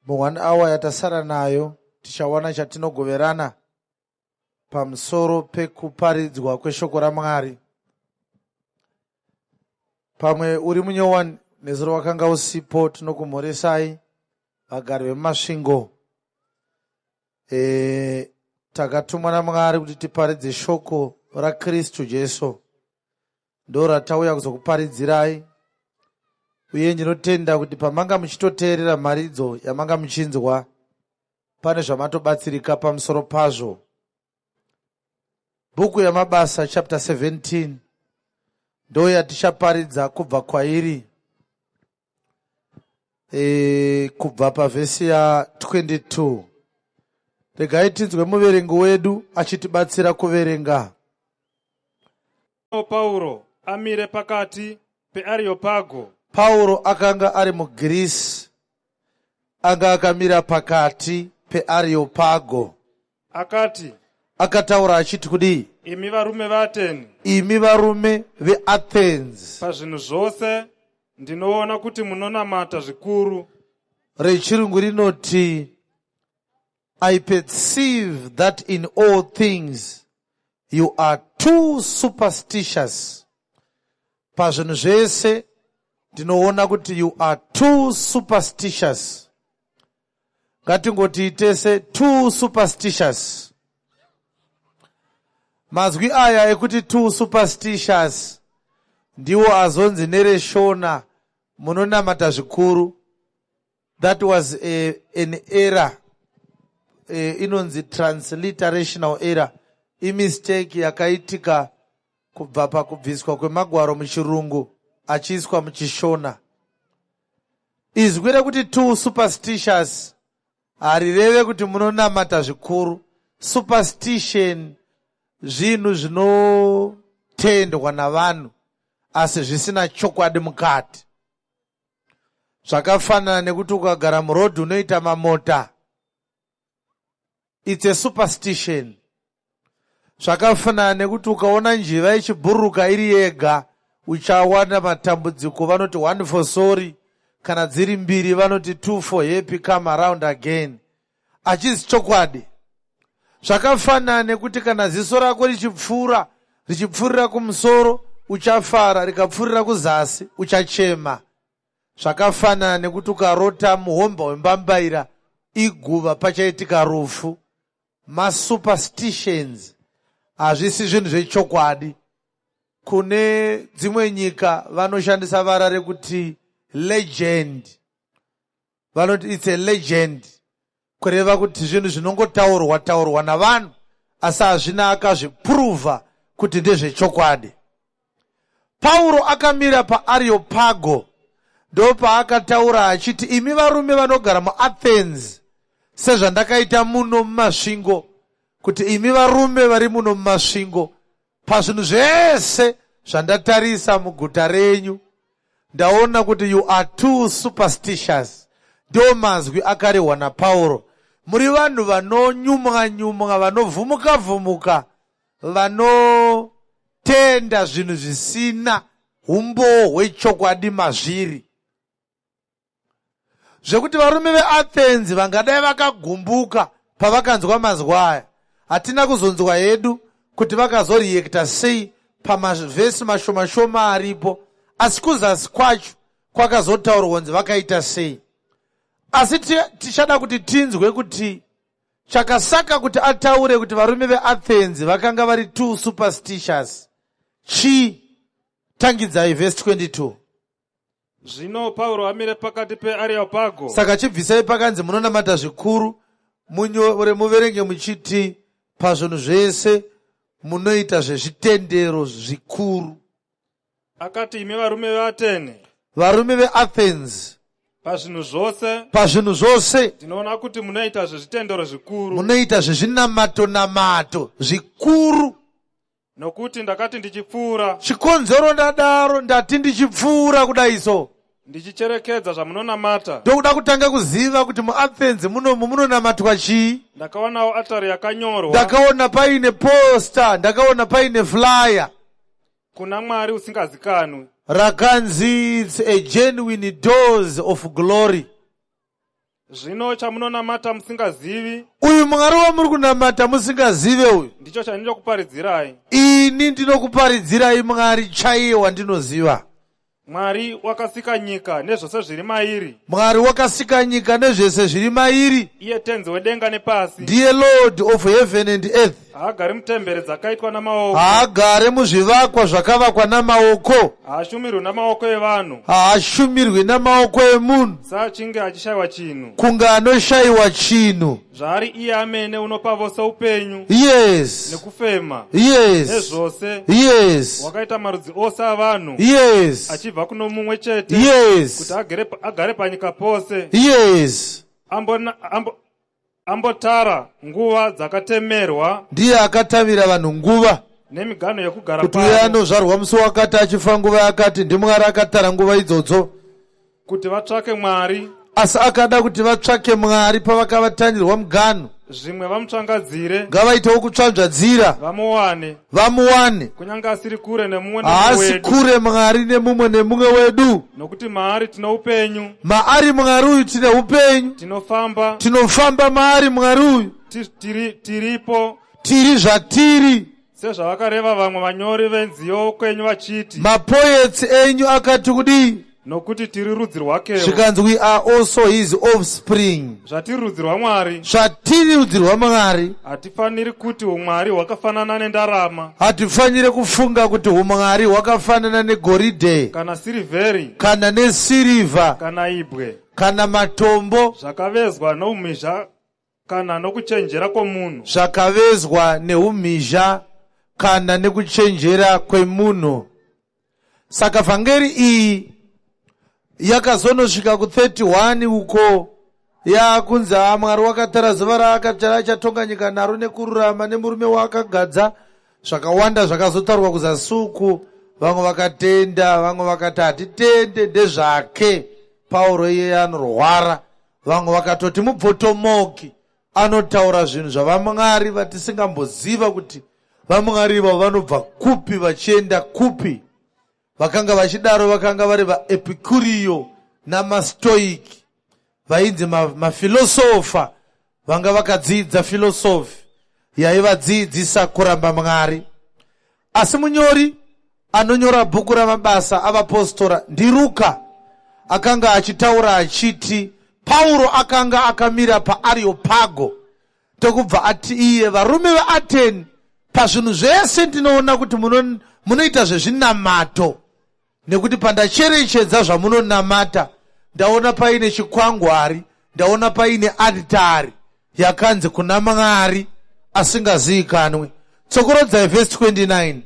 Mu1 hour yatasara nayo tichawana chatinogoverana pamusoro pekuparidzwa kweshoko raMwari. Pamwe uri munyowani, nezuro wakanga usipo, tinokumhoresai vagari vemuMasvingo. Takatumwa naMwari kuti tiparidze shoko raKristu Jesu, ndo ratauya kuzokuparidzirai. Uye ndinotenda kuti pamanga muchitoteerera mharidzo yamanga muchinzwa, pane zvamatobatsirika pamusoro pazvo. Bhuku yaMabasa chapter 17 ndo yatichaparidza kubva kwairi, kubva pavhesi ya22. Regai tinzwe muverengi wedu achitibatsira kuverenga. Pauro amire pakati peAreopago. Pauro akanga ari muGirisi, anga akamira pakati peAreopago. Akati, Akataura achiti kudii? "Imi varume veAteni, "Imi varume veAthens, pazvinhu zvose ndinoona kuti munonamata zvikuru. Rechirungu rinoti, "I perceive that in all things you are too superstitious." Pazvinhu zvese ndinoona kuti you are too superstitious. Ngatingoti tese, "Too superstitious." Mazwi aya ekuti "too superstitious" ndiwo azonzi nereShona "munonamata zvikuru". That was an error, inonzi transliterational error, imistake yakaitika kubva pakubviswa kwemagwaro muchirungu achiiswa muchiShona. Izwi rekuti "too superstitious" harireve kuti munonamata zvikuru. Superstition zvinhu zvinotendwa navanhu asi zvisina chokwadi mukati. Zvakafanana nekuti ukagara murodhi unoita mamota, it's a superstition. Zvakafanana nekuti ukaona njiva ichibhururuka iri yega uchawana matambudziko, vanoti one for sorry. Kana dziri mbiri vanoti two for happy come around again. Hachisi chokwadi. Zvakafanana nekuti kana ziso rako richipfuura, richipfuurira kumusoro, uchafara, rikapfuurira kuzasi uchachema. Zvakafanana nekuti ukarota muhomba wembambaira, iguva, pachaitika rufu. Masuperstitions hazvisi zvinhu zvechokwadi. Kune dzimwe nyika vanoshandisa vara rekuti legend, vanoti it's a legend, kureva kuti zvinhu zvinongotaurwa taurwa navanhu asi hazvina akazvipuruvha kuti ndezvechokwadi. Pauro akamira paAreopago, ndopaakataura achiti, "Imi varume vanogara muAthens," sezvandakaita muno muMasvingo, kuti imi varume vari muno muMasvingo, pazvinhu zvese zvandatarisa muguta renyu ndaona kuti you are too superstitious. Ndo mazwi akarehwa naPauro. Muri vanhu vanonyumwa nyumwa, vanovhumuka vhumuka, vanotenda zvinhu zvisina umboo hwechokwadi mazviri. Zvekuti varume veAthens vangadai vakagumbuka pavakanzwa mazwi aya, hatina kuzonzwa hedu kuti vakazoreacta sei pamavhesi mashoma shoma aripo, asi kuzasi kwacho kwakazotaurwa kunzi vakaita sei. Asi tichada kuti tinzwe kuti chakasaka kuti ataure kuti varume veAthens vakanga vari too superstitious chii. Tangidzai vhesi 22. Zvino Pauro amire pakati peAreopago, Saka chibvisai pakanzi "munonamata zvikuru", munyore, muverenge muchiti, "Pazvinhu zvese munoita zvezvitendero zvikuru." Akati, "Imi varume veAtene, Varume veAthens, pazvinhu zvose pazvinhu zvose ndinoona kuti munoita zvezvitendero zvikuru. Munoita zvezvinamato namato zvikuru. Nokuti ndakati ndichipfuura, Chikonzero ndadaro, ndati ndichipfuura kudai so, ndichicherekedza zvamunonamata, ndokuda kutanga kuziva kuti muAthens munomu munonamatwa chii. Ndakaonawo atari yakanyorwa, Ndakaona paine poster, ndakaona paine flyer, 'Kuna Mwari usingazikanwi.' Rakanzi, "It's a genuine dose of glory." Zvino chamunonamata musingazivi. Uyu Mwari wamuri kunamata musingazive uyu. Ndicho chandinokuparidzirai. Ini ndinokuparidzirai Mwari chaiye wandinoziva. Mwari wakasika nyika nezvose zviri mairi. Mwari wakasika nyika nezvese zviri mairi. Iye Tenzi wedenga nepasi. Ndiye Lord of heaven and earth. Haagari mutembere dzakaitwa namaoko. Haagare muzvivakwa zvakavakwa namaoko. Haashumirwi namaoko evanhu. Haashumirwi namaoko emunhu. Saachinge achishayiwa chinhu. Kunge anoshayiwa chinhu. Zvaari iye amene unopa vose upenyu. Yes. Nekufema. Yes. Nezvose. Yes. Wakaita marudzi ose avanhu. Yes. Achibva kuno mumwe chete. Yes. Kuti agare, agare panyika pose. Yes. Ambona, ambo, ambotara nguva dzakatemerwa. Ndiye akatavira vanhu nguva. Nemiganho yekugara kuti uye anozvarwa musi wakati achifa nguva yakati ndiMwari akatara nguva idzodzo. Kuti vatsvake Mwari. Asi akada kuti vatsvake Mwari pavakavatanirwa muganhu. Zvimwe vamutsvangadzire. Ngavaitewo kutsvanzvadzira. Vamuwane. Vamuwane. Kunyange asiri kure nemumwe nemumwe Haasi wedu. kure Mwari nemumwe nemumwe wedu. Nokuti maari tine upenyu. Maari Mwari uyu tine upenyu. Tinofamba. Tinofamba maari Mwari uyu. Tiri, tiripo. Tiri zvatiri. Sezvavakareva vamwe vanyori venziyo kwenyu vachiti. Mapoets enyu akati kudii? Nokuti tiri rudzi rwakewo. Zvikanzi we are also his offspring. Zvatiri rudzi rwaMwari. Zvatiri rudzi rwaMwari. Hatifaniri kuti umwari hwakafanana nendarama. Hatifanire kufunga kuti umwari hwakafanana negoridhe. Kana sirivheri. Kana nesirivha. Kana ibwe. Kana matombo. Zvakavezwa noumhizha kana nokuchenjera kwomunhu. Zvakavezwa neumhizha kana nekuchenjera kwemunhu. Saka vhangeri iyi yakazonosvika ku31 uko yakunzi haa Mwari wakatara zuva raakatara achatonga nyika naro nekururama nemurume waakagadza. Zvakawanda zvakazotaurwa kuzasi uku, vamwe vakatenda, vamwe vakati hatitende, ndezvake Pauro iyeye anorwara. Vamwe vakatoti mubvotomoki anotaura zvinhu zvavamwari vatisingamboziva kuti vamwari ivavo vanobva kupi vachienda kupi. Vakanga vachidaro vakanga vari vaEpikuriyo namaStoiki vainzi mafilosofa vanga vakadzidza filosofi yaivadzidzisa kuramba Mwari. Asi munyori anonyora bhuku raMabasa avaPostora ndiRuka akanga achitaura achiti Pauro akanga akamira paAreopago ndokubva ati iye, varume veAteni, pazvinhu zvese ndinoona kuti munoita zvezvinamato, nekuti pandacherechedza zvamunonamata ndaona paine chikwangwari, ndaona paine aritari yakanzi kuna Mwari asingazivikanwi. Tsokorodzai vhesi 29.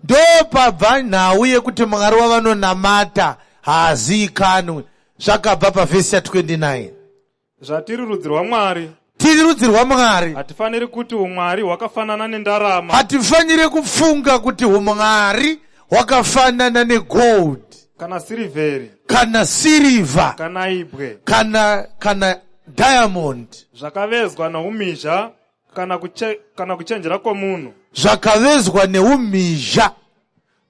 Ndopabva nhau yekuti Mwari wavanonamata haazivikanwi, zvakabva pavhesi ya 29. Zvatiri rudzi rwaMwari. Tiri rudzi rwaMwari. Hatifaniri kuti umwari hwakafanana nendarama. Hatifanire kufunga kuti umwari hwakafanana negold. Kana sirivheri. Kana sirivha. Kana ibwe. Kana kana diamond. Zvakavezwa noumhizha kana, kuche, kana kuchenjera kwomunhu. Zvakavezwa neumhizha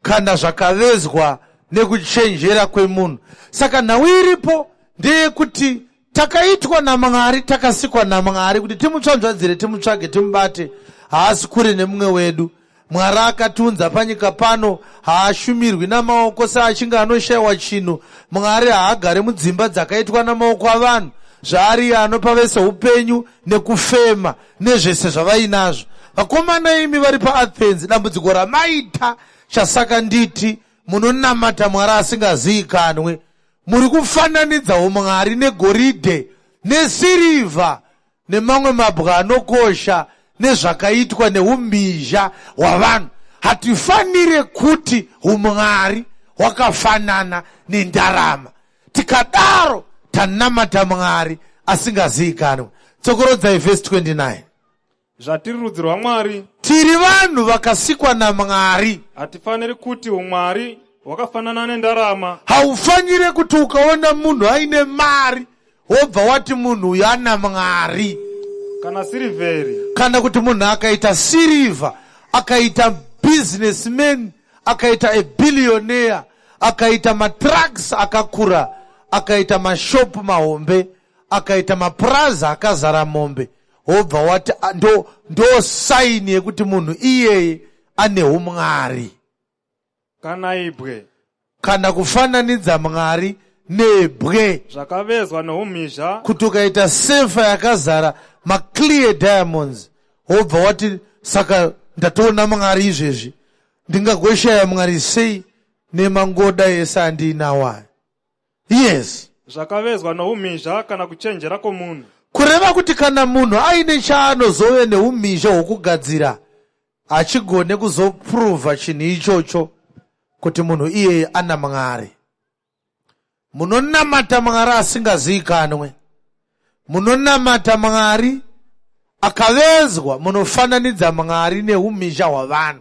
kana zvakavezwa nekuchenjera kwemunhu. Saka nhau iripo ndeyekuti takaitwa naMwari, takasikwa naMwari kuti timutsvanzvadzire, timutsvage, timubate. Haasi kure nemumwe wedu. Mwari akatiunza panyika pano, haashumirwi namaoko seachinge anoshayiwa chinhu. Mwari haagari mudzimba dzakaitwa namaoko avanhu. Zvaari iye anopa vese upenyu nekufema nezvese zvavainazvo. Vakomana imi vari paAthens, dambudziko ramaita chasaka nditi munonamata Mwari asingaziikanwe. Muri kufananidza umwari negoridhe nesirivha nemamwe mabwe anokosha nezvakaitwa neumhizha hwavanhu. Hatifanire kuti umwari hwakafanana nendarama. Tikadaro tanamata Mwari asingaziikanwe. Tsokorodzai vhesi 29. Zvatiri rudzi rwaMwari. Tiri vanhu vakasikwa naMwari. Hatifaniri kuti umwari hwakafanana nendarama. Haufanire kuti ukaona munhu aine mari wobva wati munhu uyu ana Mwari. Kana sirivheri. Kana kuti munhu akaita sirivha, akaita businessman, akaita a billionaire, akaita matrucks akakura, akaita mashopu mahombe, akaita mapurazi akazara mombe wobva wati ndo, ndo saini yekuti munhu iyeye ane umwari. Kana ibwe. Kana kufananidza Mwari nebwe. Zvakavezwa noumhizha. Kuti ukaita sefa yakazara maclear diamonds wobva wati saka ndatoona Mwari izvezvi ndingagoshaya Mwari sei nemangoda ese andiinawo aya. Yes. Zvakavezwa noumhizha kana kuchenjera kwomunhu. Kureva kuti kana munhu aine chaanozove neumhizha hwokugadzira hachigone kuzopruvha chinhu ichocho kuti munhu iyeye ana Mwari. Munonamata Mwari asingaziikanwe. Munonamata Mwari akavezwa, munofananidza Mwari neumhizha hwavanhu.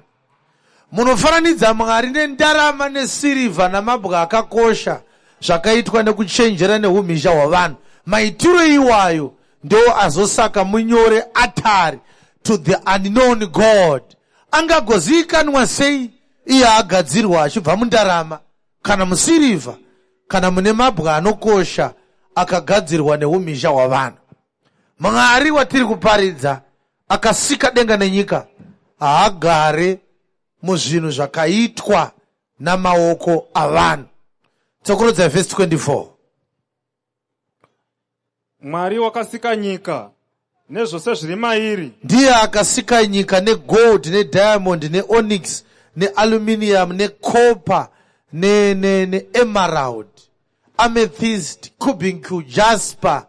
Munofananidza Mwari nendarama nesirivha namabwe akakosha zvakaitwa nekuchenjera neumhizha hwavanhu. Maitiro iwayo ndo azosaka munyore atari to the unknown God. Angagozivikanwa sei iye agadzirwa achibva mundarama kana musirivha kana mune mabwe anokosha akagadzirwa neumhizha hwavanhu? Mwari watiri kuparidza akasika denga nenyika haagare muzvinhu zvakaitwa namaoko avanhu. Tsokorodza vhesi 24. Mwari wakasika nyika nezvose zviri mairi. Ndiye akasika nyika negold nediamond neonyx nealuminium necopper neemerald ne, ne amethyst, carbuncle, jasper,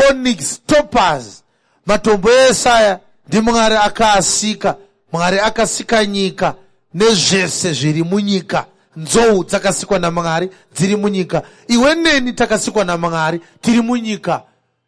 onyx, topaz. Matombo ese aya ndiMwari akaasika. Mwari akasika nyika nezvese zviri munyika. Nzou dzakasikwa naMwari dziri munyika. Iwe neni takasikwa naMwari tiri munyika.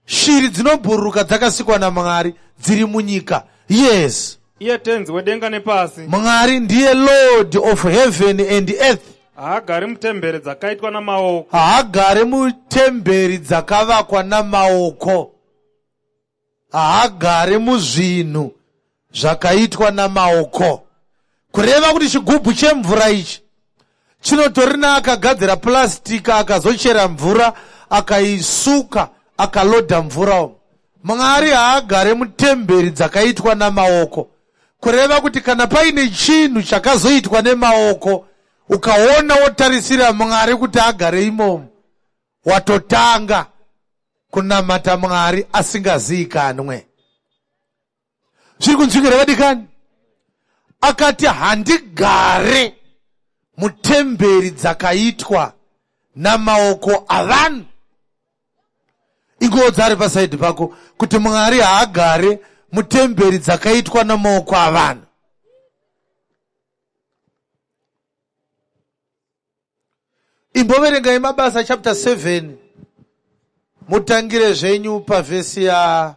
Shiri dzinobhururuka dzakasikwa naMwari dziri munyika. Yes. Iye Tenzi wedenga nepasi. Mwari ndiye Lord of heaven and earth. Haagari mutemberi dzakaitwa namaoko. Haagari mutemberi dzakavakwa namaoko. Haagari muzvinhu zvakaitwa namaoko. Kureva kuti chigubhu chemvura ichi chinotori naakagadzira plastic akazochera mvura akaisuka akalodha mvura umu. Mwari haagare mutemberi dzakaitwa namaoko. Kureva kuti kana paine chinhu chakazoitwa nemaoko ukaona wotarisira Mwari kuti agare imomo watotanga kunamata Mwari asingaziikanwe. Zviri kunzwikira vadikani? Akati handigare mutemberi dzakaitwa namaoko avanhu. Inguvo dzari pasaidhi pako kuti Mwari haagare mutemberi dzakaitwa namaoko avanhu. Imboverengai Mabasa chapter 7 mutangire zvenyu pavhesi ya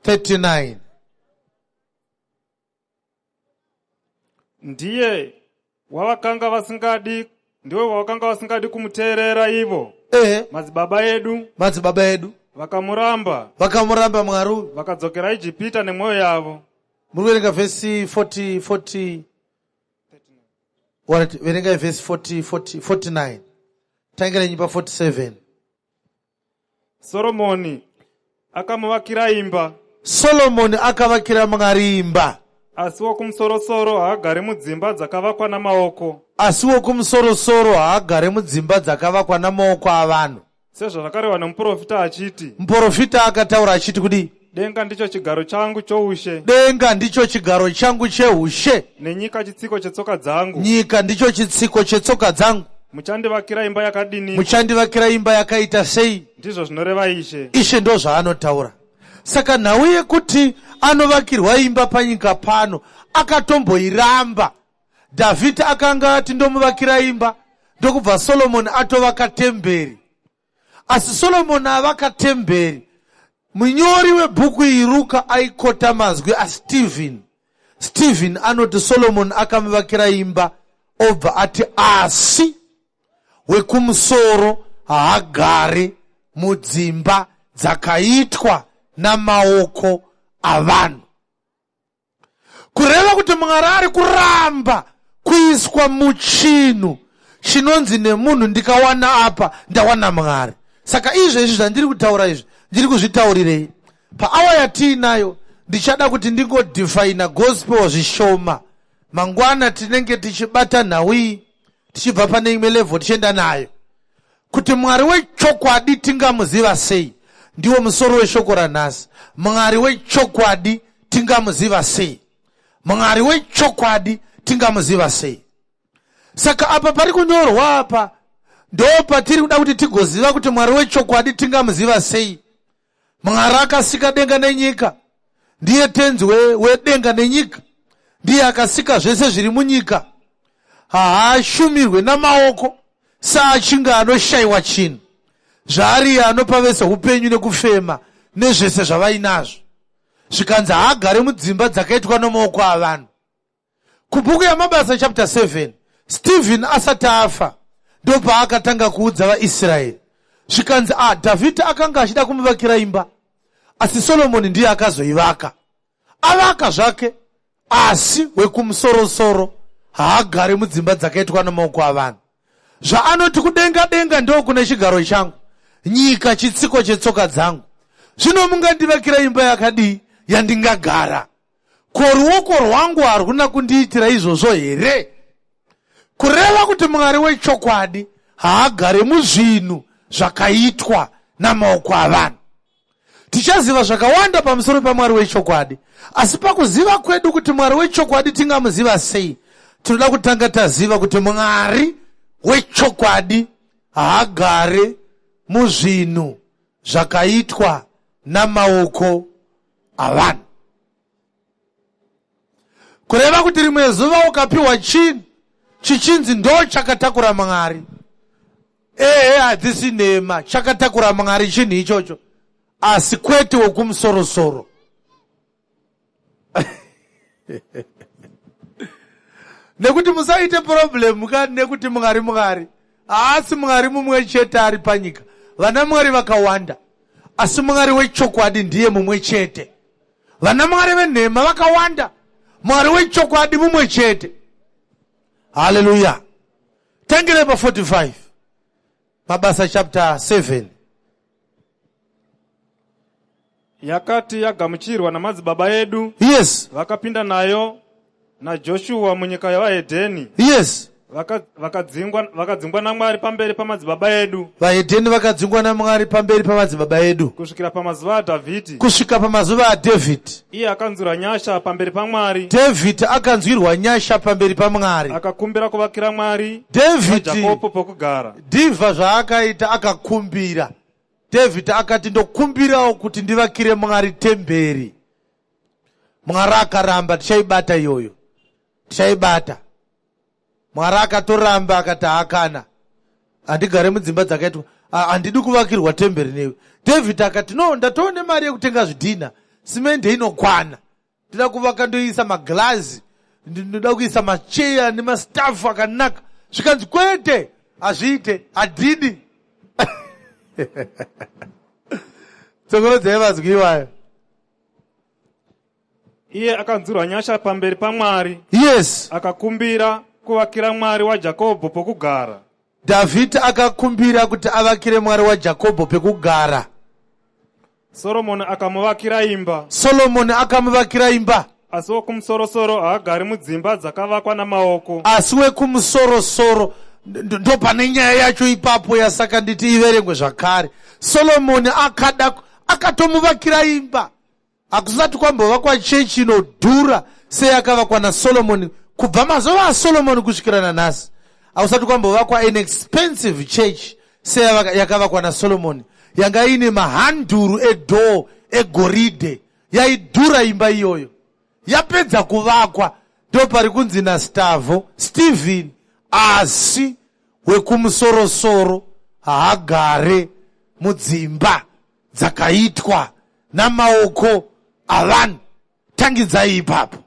39. Ndiye wavakanga vasingadi ndiwe wavakanga vasingadi kumuteerera ivo Ehe, madzibaba edu madzibaba edu vakamuramba vakamuramba Mwari uyu. vakadzokera Ijipita nemwoyo yavo. Muri kuverenga vhesi 40 40 Alright, verengai vhesi 40 40 49. Tangiranyi pa 47. Soromoni akamuvakira imba. Solomoni akavakira Mwari imba. Asi Wokumusorosoro haagari mudzimba dzakavakwa namaoko. Asi Wokumusorosoro haagari mudzimba dzakavakwa namaoko avanhu. Sezvazvakarehwa nomuprofita achiti. Muprofita akataura achiti kudii? Denga ndicho chigaro changu choushe. Denga ndicho chigaro changu cheushe. Nenyika chitsiko chetsoka dzangu. Nyika ndicho chitsiko chetsoka dzangu. Muchandivakira imba yakadini? Muchandivakira imba yakaita sei? Ndizvo zvinoreva Ishe. Ishe ndozvaanotaura. Saka nhau yekuti anovakirwa imba panyika pano akatomboiramba. Dhavhidhi akanga ati ndomuvakira imba, ndokubva Solomoni atovaka temberi. Asi Solomoni avaka temberi, munyori webhuku iyi Ruka aikota mazwi aStephen. Stephen anoti Solomoni akamuvakira imba obva ati asi wekumusoro haagare mudzimba dzakaitwa namaoko avanhu. Kureva kuti Mwari ari kuramba kuiswa muchinhu chinonzi nemunhu ndikawana apa ndawana Mwari. Saka izvezvi zvandiri kutaura izvi ndiri kuzvitaurirei? Paawa yatiinayo ndichada kuti ndingodefina gospel zvishoma. Mangwana tinenge tichibata nhau iyi tichibva pane imwe level tichienda nayo. Kuti Mwari wechokwadi tingamuziva sei? Ndiwo musoro weshoko ranhasi. Mwari wechokwadi tingamuziva sei? Mwari wechokwadi tingamuziva sei? Saka apa pari kunyorwa apa ndo patiri kuda kuti tigoziva kuti Mwari wechokwadi tingamuziva sei. Mwari akasika denga nenyika, ndiye tenzi wedenga nenyika, ndiye akasika zvese zviri munyika. Haashumirwe namaoko saachinge anoshayiwa chinhu, zvaariye anopa vese upenyu nekufema nezvese zvavainazvo. Zvikanzi haagare mudzimba dzakaitwa nomaoko avanhu. Kubhuku yaMabasa chapter 7, Stephen asati afa ndopaakatanga kuudza vaIsraeri zvikanzi a ah, Dhavhidhi akanga achida kumuvakira imba asi Solomoni ndiye akazoivaka. Avaka zvake asi wekumusorosoro haagari mudzimba dzakaitwa namaoko avanhu. Zvaanoti kudenga denga ndokune chigaro changu, nyika chitsiko chetsoka dzangu. Zvino mungandivakira imba yakadii yandingagara? Ko ruoko rwangu haruna kundiitira izvozvo here? Kureva kuti Mwari wechokwadi haagare muzvinhu zvakaitwa namaoko avanhu. Tichaziva zvakawanda pamusoro paMwari wechokwadi, asi pakuziva kwedu kuti Mwari wechokwadi tingamuziva sei, tinoda kutanga taziva kuti Mwari wechokwadi haagare muzvinhu zvakaitwa namaoko avanhu. Kureva kuti rimwe zuva ukapiwa chinhu chichinzi ndo chakatakura Mwari, ehe, hadzisi nhema, chakatakura Mwari chinhu ichocho, asi kwete wokumusorosoro. Nekuti musaite problem ka nekuti Mwari Mwari haasi Mwari mumwe chete ari panyika, vana Mwari vakawanda, asi Mwari wechokwadi ndiye mumwe chete. Vana Mwari venhema vakawanda, Mwari wechokwadi mumwe chete. Haleluya! Tangire pa 45 Mabasa chapter 7. Yakati yagamuchirwa namadzibaba edu, Yes. Vakapinda nayo naJoshua munyika yavaHedheni. Yes. Vakadzingwa vaka naMwari pamberi pamadzibaba edu. VaHedheni vakadzingwa naMwari pamberi pamadzibaba edu. Kusvikira pamazuva aDhavhidhi. Kusvika pamazuva aDhavhidhi. Iye akanzwirwa nyasha pamberi paMwari. Dhavhidhi akanzwirwa nyasha pamberi paMwari. Akakumbira kuvakira Mwari David Jakobo pokugara. Dhivha zvaakaita akakumbira. David akati ndokumbirawo kuti ndivakire Mwari temberi. Mwari akaramba, tichaibata iyoyo. Tichaibata. Mwari akatoramba akati haakana. Handigare mudzimba dzakaitwa. Handidi kuvakirwa temberi newe. David akati no, ndatoo nemari yekutenga zvidhina. Simende inokwana. Ndoda kuvaka ndoisa maglazi. Ndoda kuisa macheya nemastaff akanaka. Zvikanzi kwete, hazviite, handidi. Tsokorodzai mazwi iwayo. Iye akanzwirwa nyasha pamberi paMwari. Yes. Akakumbira kuvakira Mwari waJakobho pokugara. Dhavhidhi akakumbira kuti avakire Mwari waJakobho pekugara. Soromoni akamuvakira imba. Solomoni akamuvakira imba. Asi wokumusorosoro haagari mudzimba dzakavakwa namaoko. Asi wekumusorosoro, ndopane nyaya yacho ipapo yasaka nditi iverengwe zvakare. Solomoni akada akatomuvakira imba. Hakusati kwambovakwa chechi inodhura seyakavakwa naSolomoni kubva mazuva aSolomoni kusvikira nanhasi. Hakusati kwambovakwa an expensive church seyakavakwa naSolomoni yanga iine mahanduru edhoo egoridhe. Yaidhura imba iyoyo. Yapedza kuvakwa ndopari kunzi naStavo, Stephen, asi wekumusorosoro haagare mudzimba dzakaitwa namaoko avanhu. Tangidzai ipapo.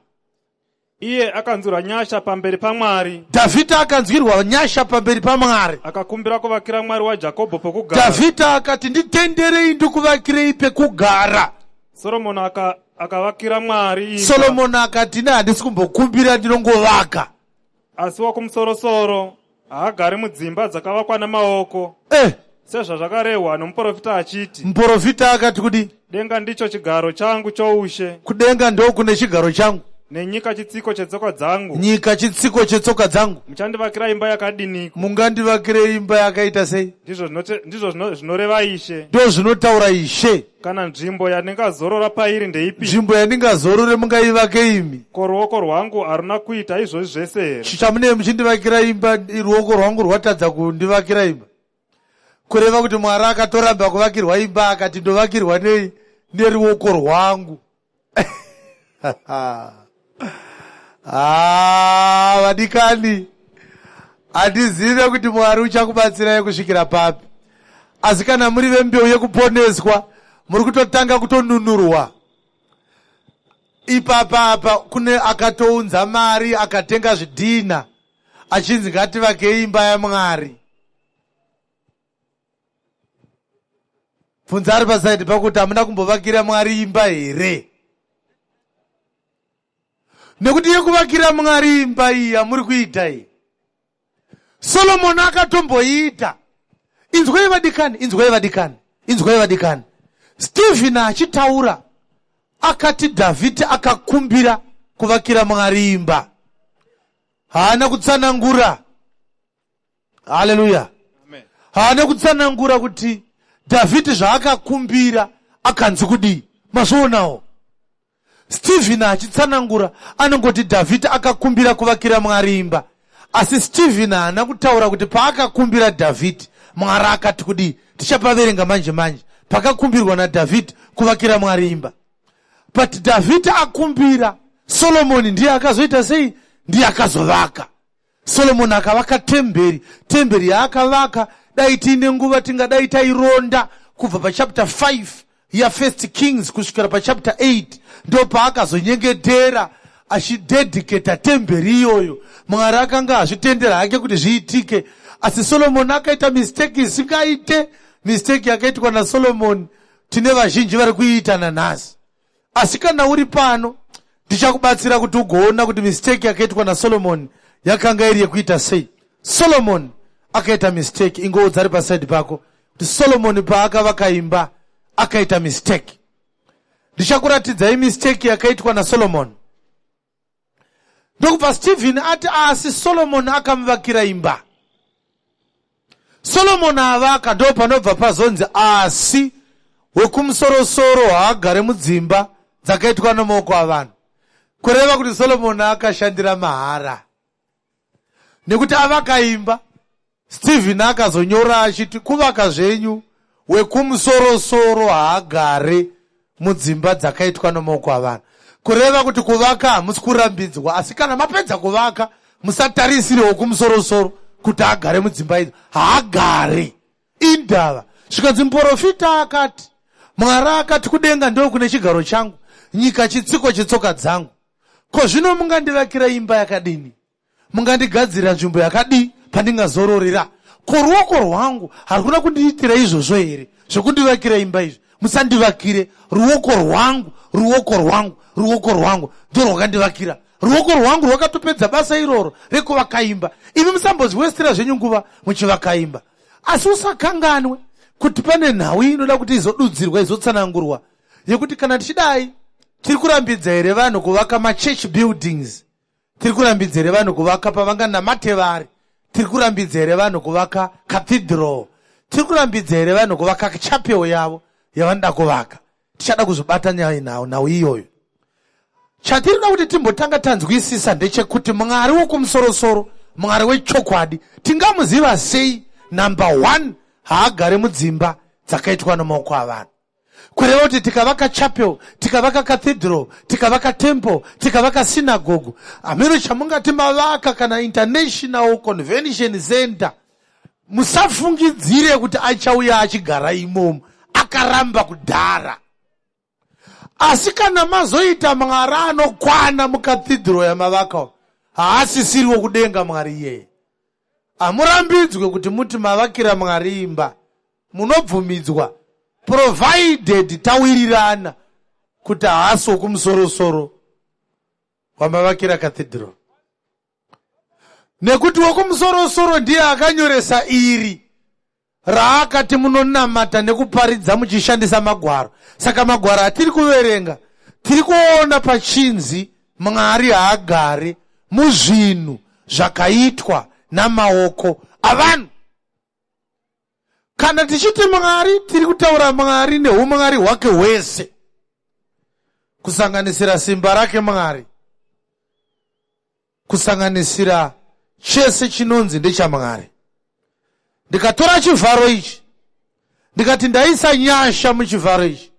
Iye akanzwirwa nyasha pamberi paMwari. Dhavhidha akanzwirwa nyasha pamberi paMwari. Akakumbira kuvakira Mwari waJakobho pokugara. Dhavhidha akati, nditenderei ndikuvakirei pekugara. Soromoni akavakira Mwari imba. Solomoni akati, ini handisi kumbokumbira, ndinongovaka. Asi wokumusorosoro haagari mudzimba dzakavakwa namaoko. Sezvazvakarehwa nomuprofita achiti, Muprofita akati kudii? Denga ndicho chigaro changu choushe, Kudenga ndokune chigaro changu, nenyika chitsiko chetsoka dzangu. Nyika chitsiko chetsoka dzangu. Muchandivakira imba yakadiniko? Mungandivakire imba yakaita sei? Ndizvo ndizvo zvinoreva Ishe. Ndo zvinotaura Ishe. Kana nzvimbo yandingazorora pairi ndeipi? Nzvimbo yandingazorore mungaivake imi? Ko ruoko rwangu haruna kuita izvozvi zvese here? Chamunee muchindivakira imba, ruoko rwangu rwatadza kundivakira imba. Kureva kuti Mwari akatoramba kuvakirwa imba, akati ndovakirwa nei neruoko rwangu. Ah, vadikani, handizive kuti Mwari uchakubatsirai kusvikira papi, asi kana muri vembeu yekuponeswa, muri kutotanga kutonunurwa ipapa. Apa kune akatounza mari akatenga zvidhina achinzi ngativake imba yaMwari. Bvunza ari pasaidi pakuti hamuna kumbovakira Mwari imba here? Nekuti yekuvakira Mwari imba iyi yamuri kuita iyi, Solomoni akatomboiita. Inzwai vadikani, inzwai vadikani, inzwai vadikani. Stephen achitaura akati Dhavhidhi akakumbira kuvakira Mwari imba. Haana kutsanangura. Haleluya. Haana kutsanangura kuti Dhavhidhi zvaakakumbira akanzi kudii. Mazvionawo, Stephen achitsanangura anongoti Dhavhidhi akakumbira kuvakira Mwari imba, asi Stephen haana kutaura kuti paakakumbira Dhavhidhi Mwari akati kudii. Tichapaverenga manje manje pakakumbirwa naDhavhidhi kuvakira Mwari imba. But Dhavhidhi akumbira, Solomoni ndiye akazoita sei? Ndiye akazovaka. Solomoni akavaka temberi. Temberi yaakavaka, dai tiine nguva tingadai taironda kubva pachapter 5 yaFirst Kings kusvikira pachapter 8, ndo paakazonyengetera achidedicata temberi iyoyo. Mwari akanga azvitendera hake kuti zviitike, asi Solomoni akaita mistake isingaite. Mistake yakaitwa naSolomoni tine vazhinji vari kuiita nanhasi. Asi kana uri pano, ndichakubatsira kuti ugoona kuti mistake yakaitwa naSolomoni yakanga iri yekuita sei. Solomoni akaita mistake. Ingoudza ari pasaidi pako kuti Solomoni paakavaka imba akaita mistake. Ndichakuratidzai mistake yakaitwa naSolomoni. Ndokubva Stephen ati asi Solomoni akamuvakira imba. Solomoni avaka, ndo panobva pazonzi asi wekumusorosoro haagare mudzimba dzakaitwa namaoko avanhu. Kureva kuti Solomoni akashandira mahara, nekuti avaka imba. Stephen akazonyora achiti kuvaka zvenyu, wekumusorosoro haagare mudzimba dzakaitwa namaoko avanhu. Kureva kuti kuvaka hamusi kurambidzwa, asi kana mapedza kuvaka musatarisire wokumusorosoro kuti agare mudzimba idzo. Haagare. Indava zvikanzi muprofita akati, Mwari akati kudenga ndo kune chigaro changu, nyika chitsiko chetsoka dzangu. Ko zvino mungandivakira imba yakadini? Mungandigadzirira nzvimbo yakadii pandingazororera? Ko ruoko rwangu haruna kundiitira izvozvo here, zvekundivakira imba izvi? Musandivakire. Ruoko rwangu, ruoko rwangu, ruoko rwangu ndorwakandivakira. Ruoko rwangu rwakatopedza basa iroro rekuvaka imba. Imi musambozviwestera zvenyu nguva muchivaka imba. Asi usakanganwe kuti pane nhau inoda kuti izodudzirwa, izotsanangurwa, yekuti kana tichidai tiri kurambidza here vanhu kuvaka machurch buildings? Tiri kurambidza here vanhu kuvaka pavanganamate vari? Tiri kurambidza here vanhu kuvaka cathedral? Tiri kurambidza here vanhu kuvaka chapel yavo yavanoda kuvaka? Tichada kuzobata nyaya nhau iyoyo. Chatiri kuda kuti timbotanga tanzwisisa ndechekuti Mwari wokumusorosoro, Mwari wechokwadi, tingamuziva sei? Number 1, haagare mudzimba dzakaitwa namaoko avanhu. Kureva kuti tikavaka chapel, tikavaka cathedral, tikavaka temple, tikavaka synagogue, hameno chamungati mavaka, kana international convention center, musafungidzire kuti achauya achigara imomo. Akaramba kudhara. Asi kana mazoita Mwari anokwana mukathidhiro yamavaka, haasisiriwo kudenga Mwari iyeye. Hamurambidzwe kuti muti mavakira Mwari imba. Munobvumidzwa, provided tawirirana kuti haasi wokumusorosoro wamavakira cathedral, nekuti wokumusorosoro ndiye akanyoresa iri. Raakati munonamata nekuparidza muchishandisa magwaro. Saka magwaro atiri kuverenga tiri kuona pachinzi Mwari haagare muzvinhu zvakaitwa namaoko avanhu. Kana tichiti Mwari, tiri kutaura Mwari neumwari hwake hwese, kusanganisira simba rake Mwari, kusanganisira chese chinonzi ndechamwari. Ndikatora chivharo ichi ndikati ndaisa nyasha muchivharo ichi,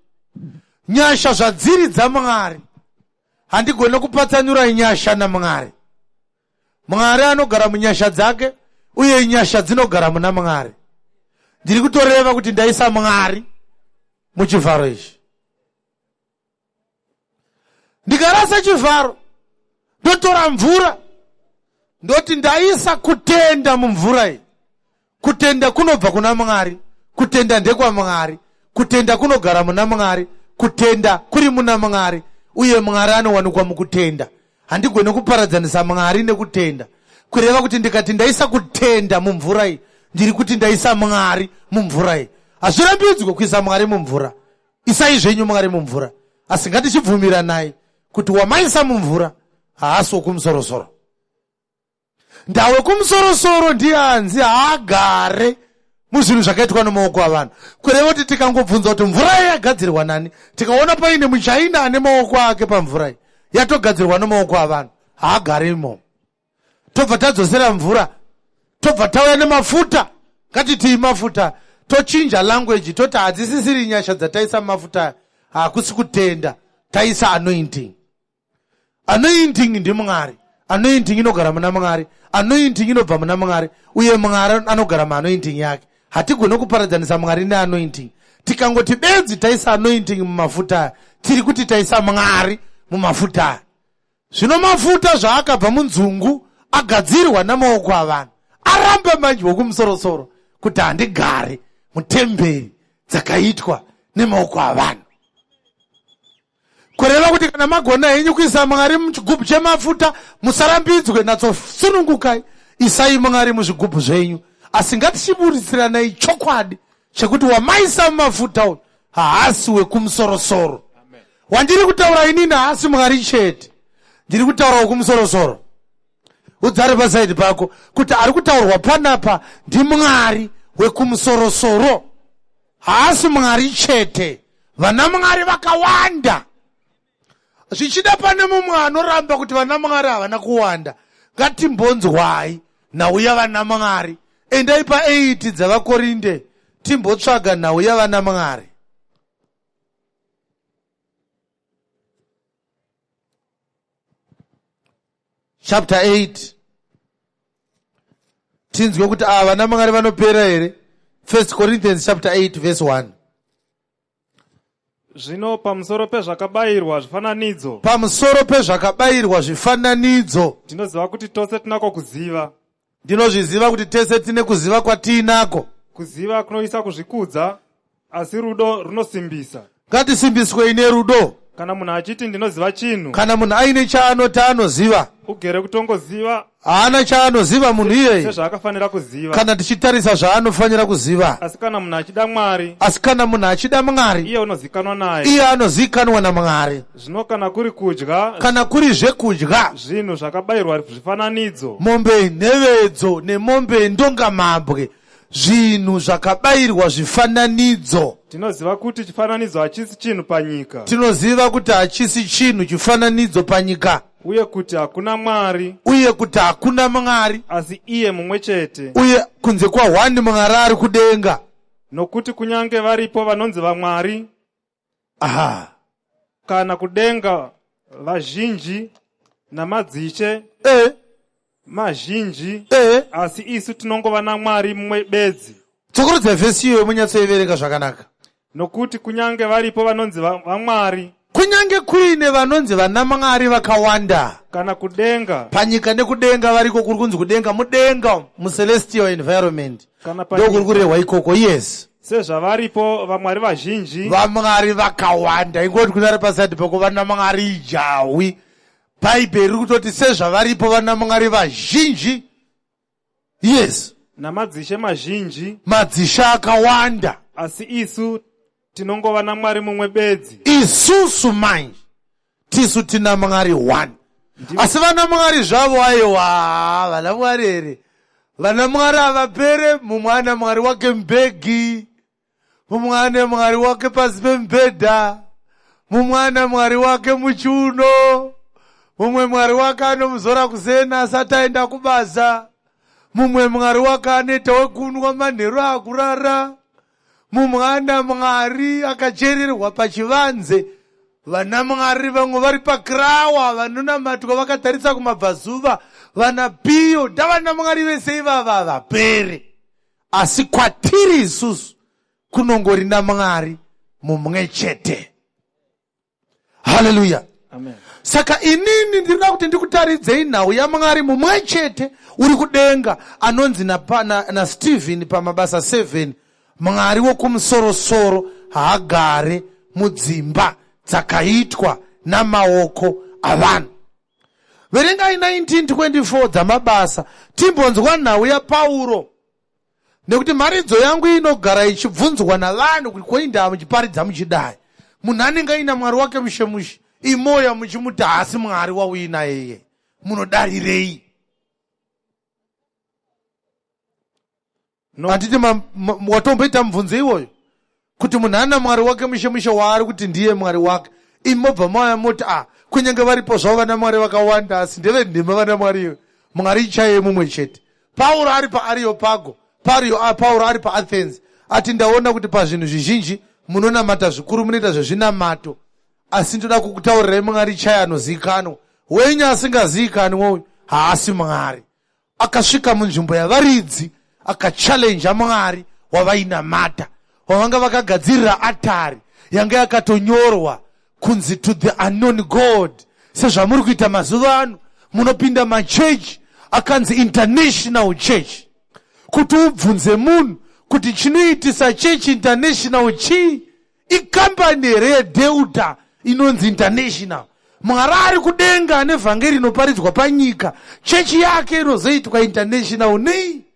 nyasha zvadziri dzamwari, handigone kupatsanura nyasha namwari. Mwari anogara munyasha dzake uye nyasha dzinogara muna Mwari. Ndiri kutoreva kuti ndaisa Mwari muchivharo ichi. Ndikarasa chivharo ndotora mvura ndoti ndaisa kutenda mumvura iyi. Kutenda kunobva kuna Mwari, kutenda ndekwaMwari, kutenda kunogara muna Mwari, kutenda kuri muna Mwari, uye Mwari anowanikwa mukutenda. Handigone kuparadzanisa Mwari nekutenda. Kureva kuti ndikati ndaisa kutenda mumvura iyi, ndiri kuti ndaisa Mwari mumvura iyi. Hazvirambidzwe kuisa Mwari mumvura. Isai zvenyu Mwari mumvura, asi ngatichibvumiranai kuti wamaisa mumvura haasi wokumusorosoro. Ndawe kumusorosoro ndiye anzi haagare muzvinhu zvakaitwa nemaoko avanhu. Kureva kuti tikangobvunza kuti mvura iyi yagadzirwa nani, tikaona paine muchaina ane maoko ake pamvura iyi yatogadzirwa nemaoko avanhu, haagare imomo. Tobva tadzosera mvura, tobva tauya nemafuta, ngatitii mafuta, tochinja language toti hadzisisiri nyasha dzataisa mafuta aya, hakusi kutenda, taisa anointing. Anointing ndiMwari. Anointing inogara muna Mwari. Anointing inobva muna Mwari uye Mwari anogara muanointing yake. Hatigone kuparadzanisa Mwari neanointing. Tikangoti bedzi taisa anointing mumafuta aya, tiri kuti taisa Mwari mumafuta aya. Zvino mafuta zvaakabva munzungu agadzirwa namaoko avanhu, aramba manje wokumusorosoro kuti handigare mutemberi dzakaitwa nemaoko avanhu. Kureva kuti kana magona henyu kuisa Mwari muchigubhu chemafuta, musarambidzwe, natsosunungukai, isai Mwari muzvigubhu zvenyu. Asi ngatichiburisiranai chokwadi chekuti wamaisa mumafuta uyu haasi wekumusorosoro. Wandiri kutaura inini haasi Mwari chete, ndiri kutaura wekumusorosoro. Udzare pasaidi pako kuti ari kutaurwa panapa ndiMwari wekumusorosoro. Haasi Mwari chete, vana Mwari vakawanda. Zvichida pane mumwe anoramba kuti vana Mwari havana kuwanda. Ngatimbonzwai nhau yavana Mwari. Endai pa8 dzavaKorinde timbotsvaga nhau yavana Mwari. Chapter 8 tinzwe kuti ava vana Mwari vanopera here. 1 Corinthians chapter 8 verse 1. Zvino pamusoro pezvakabayirwa zvifananidzo, Pamusoro pezvakabayirwa zvifananidzo, tinoziva kuti tose tinako kuziva. Ndinozviziva kuti tese tine kuziva kwatiinako. Kuziva kunoisa kuzvikudza, asi rudo runosimbisa. Ngatisimbiswei nerudo. Kana munhu achiti ndinoziva chinhu, Kana munhu aine chaanoti anoziva, ugere kutongoziva haana chaanoziva munhu iyeye sezvaakafanira kuziva. Kana tichitarisa zvaanofanira kuziva. Asi kana munhu achida Mwari, Asi kana munhu achida Mwari, iye unozikanwa naye. Iye anozikanwa naMwari. Zvino kana kuri kudya, Kana kuri zvekudya, zvinhu zvakabayirwa zvifananidzo, mombe nhevedzo nemombe ndongamabwe, zvinhu zvakabayirwa zvifananidzo. Tinoziva kuti chifananidzo hachisi chinhu panyika. Tinoziva kuti hachisi chinhu chifananidzo panyika. Uye kuti hakuna Mwari. Uye kuti hakuna Mwari. Asi iye mumwe chete. Uye kunze kwahwani Mwari ari kudenga. Nokuti kunyange varipo vanonzi vamwari. Aha. Kana kudenga vazhinji namadzishe mazhinji, asi isu tinongova naMwari mumwe bedzi. Dzokorodza vhesi iyoyo munyatsoiverenga zvakanaka. Nokuti kunyange varipo vanonzi vamwari, Kunyange kuine vanonzi vanamwari vakawanda, kana kudenga, panyika nekudenga variko, kuri kunzi kudenga, mudenga mucelestial environment, kana ndokuri panyika, kurehwa ikoko. Yes. Sezvavaripo vamwari vazhinji, Vamwari vakawanda, ingoti kunari pasaidi pako vanamwari ijawi. Bhaibheri riri kutoti sezvavaripo vanamwari vazhinji. Yes. Namadzishe mazhinji. Madzishe akawanda. Asi isu tinongova naMwari mumwe bedzi. Isusu manje tisu tina Mwari one. Asi vana Mwari zvavo aiwa vana Mwari here? Vana Mwari havapere, mumwe ana Mwari wake mubhegi, mumwe ane Mwari wake pasi pemubhedha, mumwe ana Mwari wake muchiuno, mumwe Mwari wake anomuzora kuseni asati aenda kubasa, mumwe Mwari wake anoita wekunwa manheru akurara, mumwe ana Mwari akachererwa pachivanze. Vana Mwari vamwe vari pakrawa vanonamatwa vakatarisa kumabvazuva, vana Piyo ndavana Mwari vese ivava havapere. Asi kwatiri isusu kunongori naMwari mumwe chete. Haleluya. Amen. Saka inini ndinoda kuti ndikutaridzei nhau yaMwari mumwe chete uri kudenga anonzi naStephen na, na pamabasa 7 Mwari wokumusorosoro haagare mudzimba dzakaitwa namaoko avanhu. Verengai 1924 dzamabasa timbonzwa nhau yaPauro nekuti mharidzo yangu inogara ichibvunzwa navanhu kuti koindaa muchiparidza muchidai munhu anenge aina mwari wake mushe mushe imoya muchimuti haasi mwari wauinaye iye munodarirei No. Handiti watomboita mubvunzo iwoyo kuti munhu ana mwari wake mushe mushe waari kuti ndiye mwari wake imi mobva mauya moti a ah, kunyange varipo zvavo vana mwari vakawanda asi ndevenhema vana mwari iwe mwari chaiye mumwe chete pauro ari paariopago pario ah, pauro ari paathens ati ndaona kuti pazvinhu zvizhinji munonamata zvikuru munoita zvezvinamato asi ndoda kukutaurirai mwari chaiye anozivikanwa wenyu asingazivikanwa uyu haasi mwari Akasvika munzvimbo yavaridzi akachallenja Mwari wavainamata wavanga vakagadzirira atari yanga yakatonyorwa kunzi to the unknown God sezvamuri kuita mazuva ano munopinda machechi akanzi international church kuti ubvunze munhu kuti chinoitisa church international chii Ikambani here yeDelta inonzi International? Mwari ari kudenga ane vhangeri inoparidzwa panyika. Chechi yake inozoitwa international nei?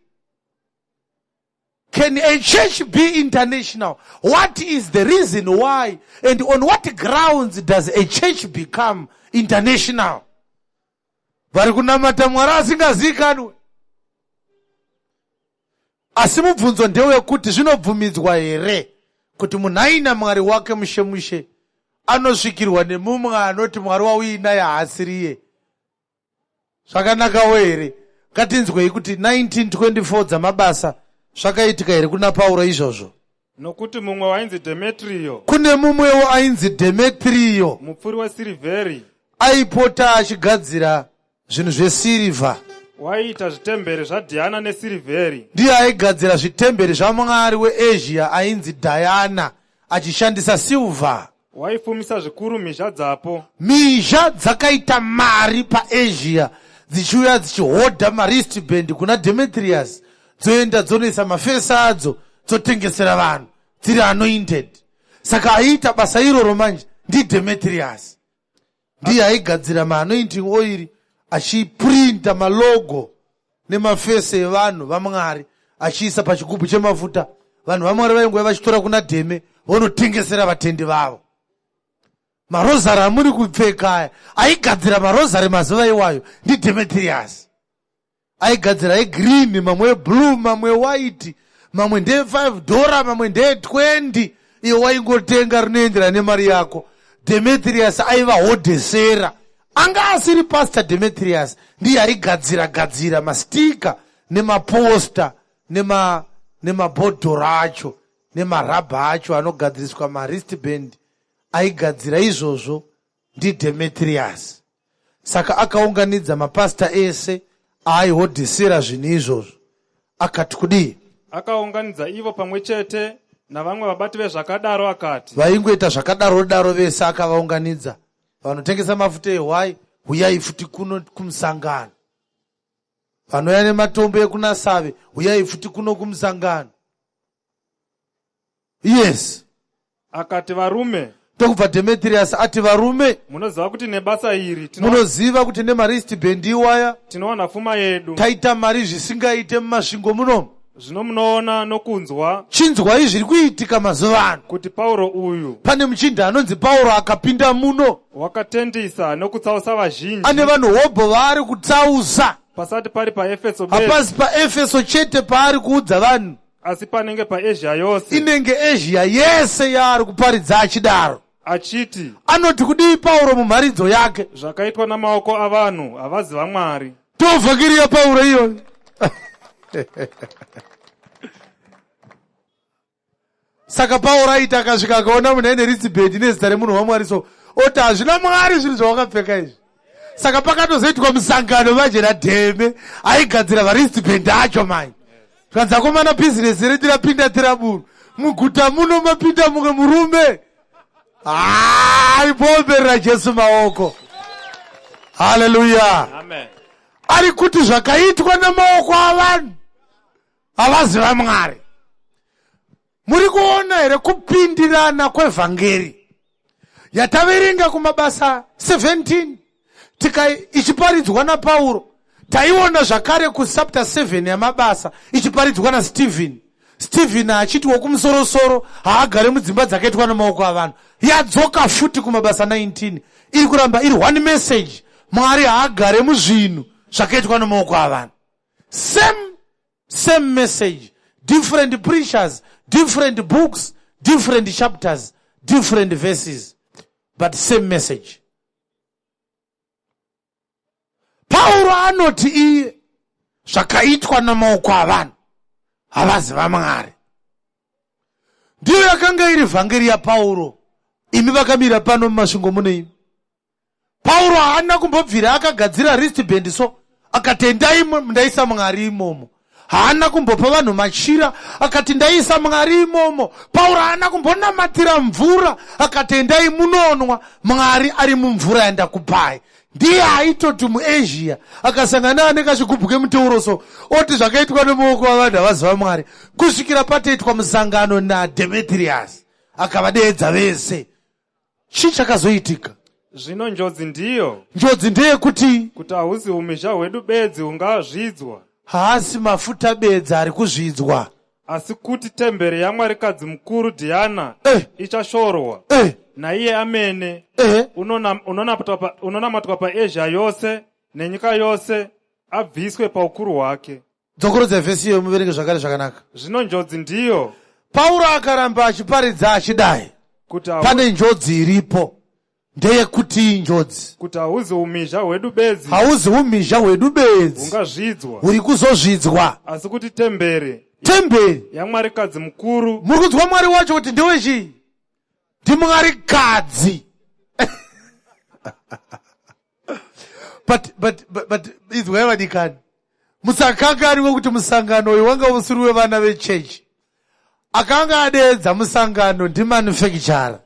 Can a church be international? What is the reason why and on what grounds does a church become international? Vari kunamata Mwari asingazikanwe. Asi mubvunzo ndewekuti zvinobvumidzwa here kuti munhu aina Mwari wake mushe mushe anosvikirwa nemumwe anoti Mwari wauinaye haasiriye? Zvakanakawo here? Ngatinzwei kuti 1924 dzamabasa zvakaitika here kuna Pauro izvozvo? Nokuti mumwe wainzi Dhemetriyo. Kune mumwewo ainzi Dhemetriyo. Mupfuri wesirivheri. Aipota achigadzira zvinhu zvesirivha. Waiita zvitemberi zvaDhiana nesirivheri. Ndiye aigadzira zvitemberi zvamwari weAsia ainzi Diana achishandisa silver. Waifumisa zvikuru mhizha dzapo. Mhizha dzakaita mari paAsia dzichiuya dzichihodha maristband kuna Demetrius dzoenda dzonoisa mafesi adzo dzotengesera vanhu dziri anointed. Saka aiita basa iroro manje ndiDemetrius. Ndiye aigadzira maanointing oil achiprinta malogo nemafesi evanhu vaMwari achiisa pachigubhu chemafuta. Vanhu vaMwari vaingouya vachitora kuna Dheme vonotengesera vatendi vavo. Marozari amuri kupfeka aya aigadzira marozari mazuva iwayo ndiDemetrius. Aigadzira egreen, mamwe eblue, mamwe white, mamwe ndee 5 dollar, mamwe ndee 20. Iwe waingotenga rinoenderana nemari yako. Demetrius aiva hodhesera. Anga asiri pastor Demetrius, ndiye aigadzira gadzira mastika nemaposta nema nemabhodhoro acho nemarabha acho anogadziriswa maristband aigadzira izvozvo ndiDemetrius. Saka akaunganidza mapasita ese aaihodhisira zvinhu izvozvo akati kudii? Akaunganidza ivo pamwe chete navamwe vabati vezvakadaro akati. Vaingoita zvakadaro daro vese akavaunganidza. Vanotengesa mafuta ehwai, huyai futi kuno kumusangano. Vanouya nematombo ekunaSave, huyai futi kuno kumusangano. Yes. Akati, varume. Ndokubva Demetrius ati, varume, Munoziva kuti nebasa iri munoziva kuti nemaristband iwaya tinowana fuma yedu. Taita mari zvisingaite muMasvingo munomu. Zvino munoona nokunzwa. Chinzwai zviri kuitika mazuva ano. Kuti Pauro uyu. Pane muchinda anonzi Pauro akapinda muno. Wakatendisa nokutsausa vazhinji. Ane vanhu hobho vaari kutsausa. Pasati pari paEfeso bedzi. Hapasi paEfeso chete paari kuudza vanhu. Asi panenge paAsia yose. Inenge Asia yese yaari kuparidza achidaro. Achiti. Anoti kudii Pauro mumharidzo yake? Zvakaitwa namaoko avanhu havazi vamwari. Tovhangeri yaPauro iyoyo. Saka Pauro aiti akasvika akaona munhu aine ritsibhendi nezita remunhu waMwari so oti hazvina Mwari zvinhu zvawakapfeka izvi. Saka pakatozoitwa musangano manje naDheme aigadzira varistband acho manje. Zvanzi akomana bhizinesi redu rapinda tiraburu. Muguta muno mapinda mumwe murume. Aipoomberera Jesu maoko. Haleluya. Amen. Ari kuti zvakaitwa namaoko avanhu havazi vaMwari. Muri kuona here kupindirana kwevhangeri yataverenga kuMabasa 17 tika ichiparidzwa naPauro? Taiona zvakare kuchapter 7 yaMabasa ichiparidzwa naStephen. Stephen achiti wokumusorosoro haagare mudzimba dzakaitwa namaoko avanhu. Yadzoka futi kuMabasa 19, iri kuramba iri one message: Mwari haagare muzvinhu zvakaitwa namaoko avanhu. Same message, different preachers, different books, different chapters, different verses, but same message. Pauro anoti iye zvakaitwa namaoko avanhu havazi vamwari. Ndiyo yakanga iri vhangeri yaPauro. Imi vakamira pano muMasvingo mune imi, Pauro haana kumbobvira akagadzira wristband so akati endai ndaisa Mwari imomo. Haana kumbopa vanhu machira akati ndaisa Mwari imomo. Pauro haana kumbonamatira mvura akati endai munonwa, Mwari ari mumvura yandakupai. Ndiye aitoti muAsia akasangana ane kachigubhu kemuteuro so oti zvakaitwa nemaoko avanhu havaziva Mwari, kusvikira patoitwa musangano naDemetrius akavadeedza vese. Chii chakazoitika? Zvino njodzi ndiyo. Njodzi ndeyekuti. Kuti hauzi umhizha hwedu bedzi hungazvidzwa. Haasi mafuta bedzi ari kuzvidzwa. Asi kuti temberi yamwarikadzi mukuru Dhiana ichashorwa. Naiye amene unonamatwa paAsia yose nenyika yose abviswe paukuru hwake. Dzokorodza vhesi iyoyo muverenge zvakare zvakanaka. Zvino njodzi ndiyo. Pauro akaramba achiparidza achidai, kuti pane njodzi iripo. Ndeyekuti njodzi? Kuti hauzi umhizha hwedu bedzi. Hauzi umhizha hwedu bedzi hungazvidzwa. Huri kuzozvidzwa. Asi kuti temberi. Temberi yamwarikadzi mukuru. Muri kunzwa Mwari wacho kuti ndewechii? Ndimwarikadzi. But izwai vadikani, musakanganwe kuti musangano uyu wanga usiri wevana vechechi. Akanga adeedza musangano ndimanufacturer,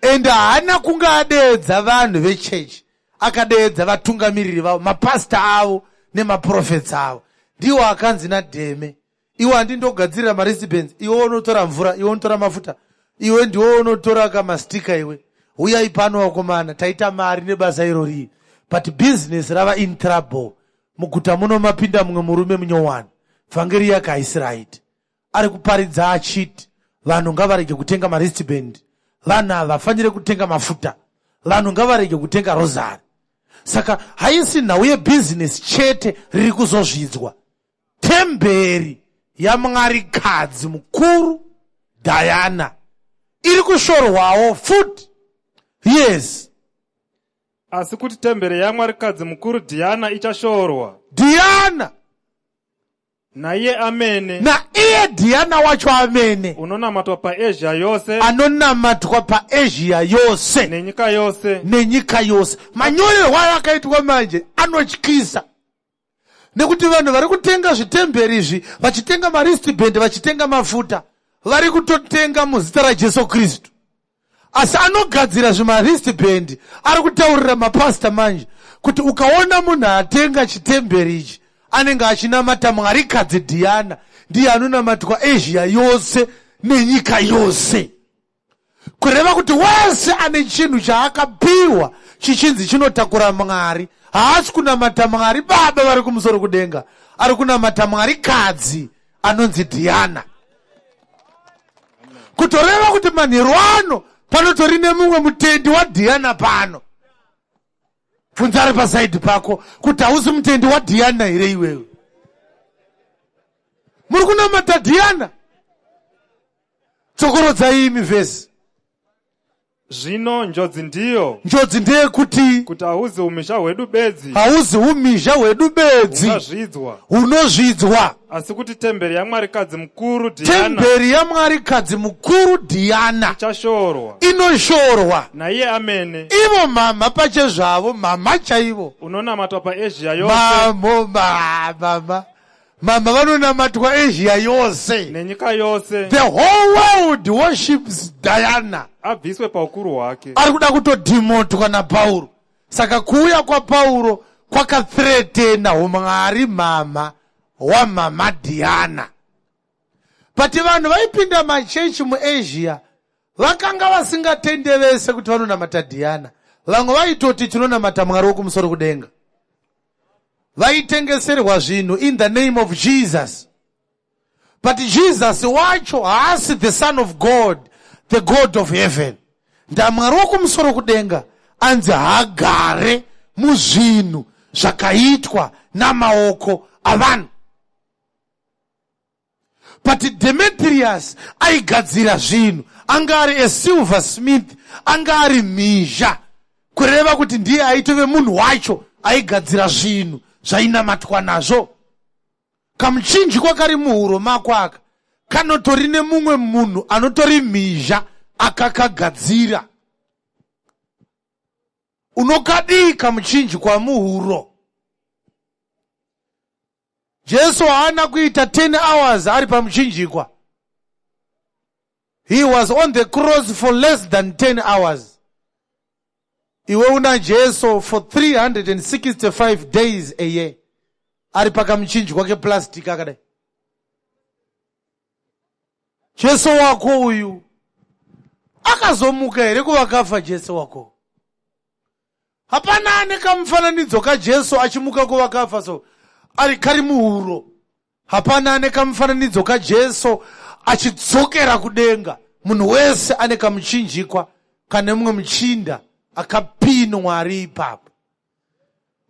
and haana kunge adeedza vanhu vechechi, akadeedza vatungamiriri vavo, mapasta avo nemaprofets avo. Ndiwo akanzi naDheme, iwe handindogadzirira maristbands, iwe unotora mvura, iwe unotora mafuta, iwe ndiwe unotora kamastika, iwe uyai pano vakomana, taita mari nebasa irori, but business rava in trouble. Muguta muno mapinda mumwe murume munyowani, vhangeri yake haisi right. Ari kuparidza achiti vanhu ngavarege kutenga maristband, vanhu havafanire kutenga mafuta, vanhu ngavarege kutenga rosary. Saka haisi nhau yebhizinesi chete riri kuzozvidzwa, temberi yamwarikadzi mukuru Diana iri kushorwawo futi. Yes. Asi kuti temberi yamwarikadzi mukuru Dhiana ichashorwa. Diana. Naiye amene. Naiye Diana wacho amene. Unonamatwa paAsia yose. Anonamatwa paAsia yose. Nenyika yose. Nenyika yose. Manyorerwo ayo akaitwa manje anotyisa, nekuti vanhu vari kutenga zvitemberi izvi, vachitenga maristband, vachitenga mafuta, vari kutotenga muzita raJesu Kristu. Asi anogadzira zvimaristband ari kutaurira mapasta manje kuti ukaona munhu atenga chitemberi ichi, anenge achinamata mwarikadzi Dhiana, ndiye anonamatwa Asia yose nenyika yose. Kureva kuti wese ane chinhu chaakapiwa chichinzi chinotakura Mwari, haasi kunamata Mwari Baba vari kumusoro kudenga, ari kunamata mwari kadzi anonzi Dhiana. Kutoreva kuti manheru ano panotori nemumwe mutendi waDhiana pano. Bvunza ari pasaidhi pako kuti hausi mutendi waDhiana here iwewe? Muri kunamata Dhiana? Dzokorodzai imi vhesi. Zvino njodzi ndiyo. Njodzi ndeyekuti. Kuti hauzi umhizha hwedu bedzi. Hauzi umhizha hwedu bedzi. Hungazvidzwa. Hunozvidzwa. Asi kuti temberi yamwarikadzi mukuru Dhiana. Temberi yamwarikadzi mukuru Dhiana. Ichashorwa. Inoshorwa. Naiye amene. Ivo mhamha pachezvavo, mhamha chaivo. Unonamatwa paAsia yose. Mamho, mhamha. Mama vanonamatwa Asia yose. Nenyika yose. The whole world worships Diana. Abviswe paukuru hwake. Ari kuda kutodhimotwa naPauro. Saka kuuya kwaPauro kwakathreatena humwari mama wamama Diana. But vanhu vaipinda machechi muAsia vakanga vasingatende vese kuti vanonamata Diana. Vamwe vaitoti tinonamata Mwari wokumusoro kudenga. Vaitengeserwa zvinhu in the name of Jesus. But Jesus wacho haasi the son of God, the God of heaven. NdaMwari wokumusoro kudenga anzi haagare muzvinhu zvakaitwa namaoko avanhu. But Demetrius aigadzira zvinhu, anga ari a silver smith, anga ari mhizha, kureva kuti ndiye aitove munhu wacho aigadzira zvinhu zvainamatwa nazvo. Kamuchinjikwa kari muhuro mako aka kanotori nemumwe munhu anotori mhizha akakagadzira. Unokadii kamuchinjikwa muhuro? Jesu haana kuita 10 hours ari pamuchinjikwa. He was on the cross for less than 10 hours. Iwe una Jesu for 365 days a year. Ari pakamuchinjikwa keplastic akadai. Jesu wako uyu akazomuka here kuvakafa? Jesu wako hapana ane kamufananidzo kaJesu achimuka kuvakafa, so ari kari muhuro. Hapana ane kamufananidzo kaJesu achidzokera kudenga. Munhu wese ane kamuchinjikwa kane mumwe muchinda akapinwa ari ipapo.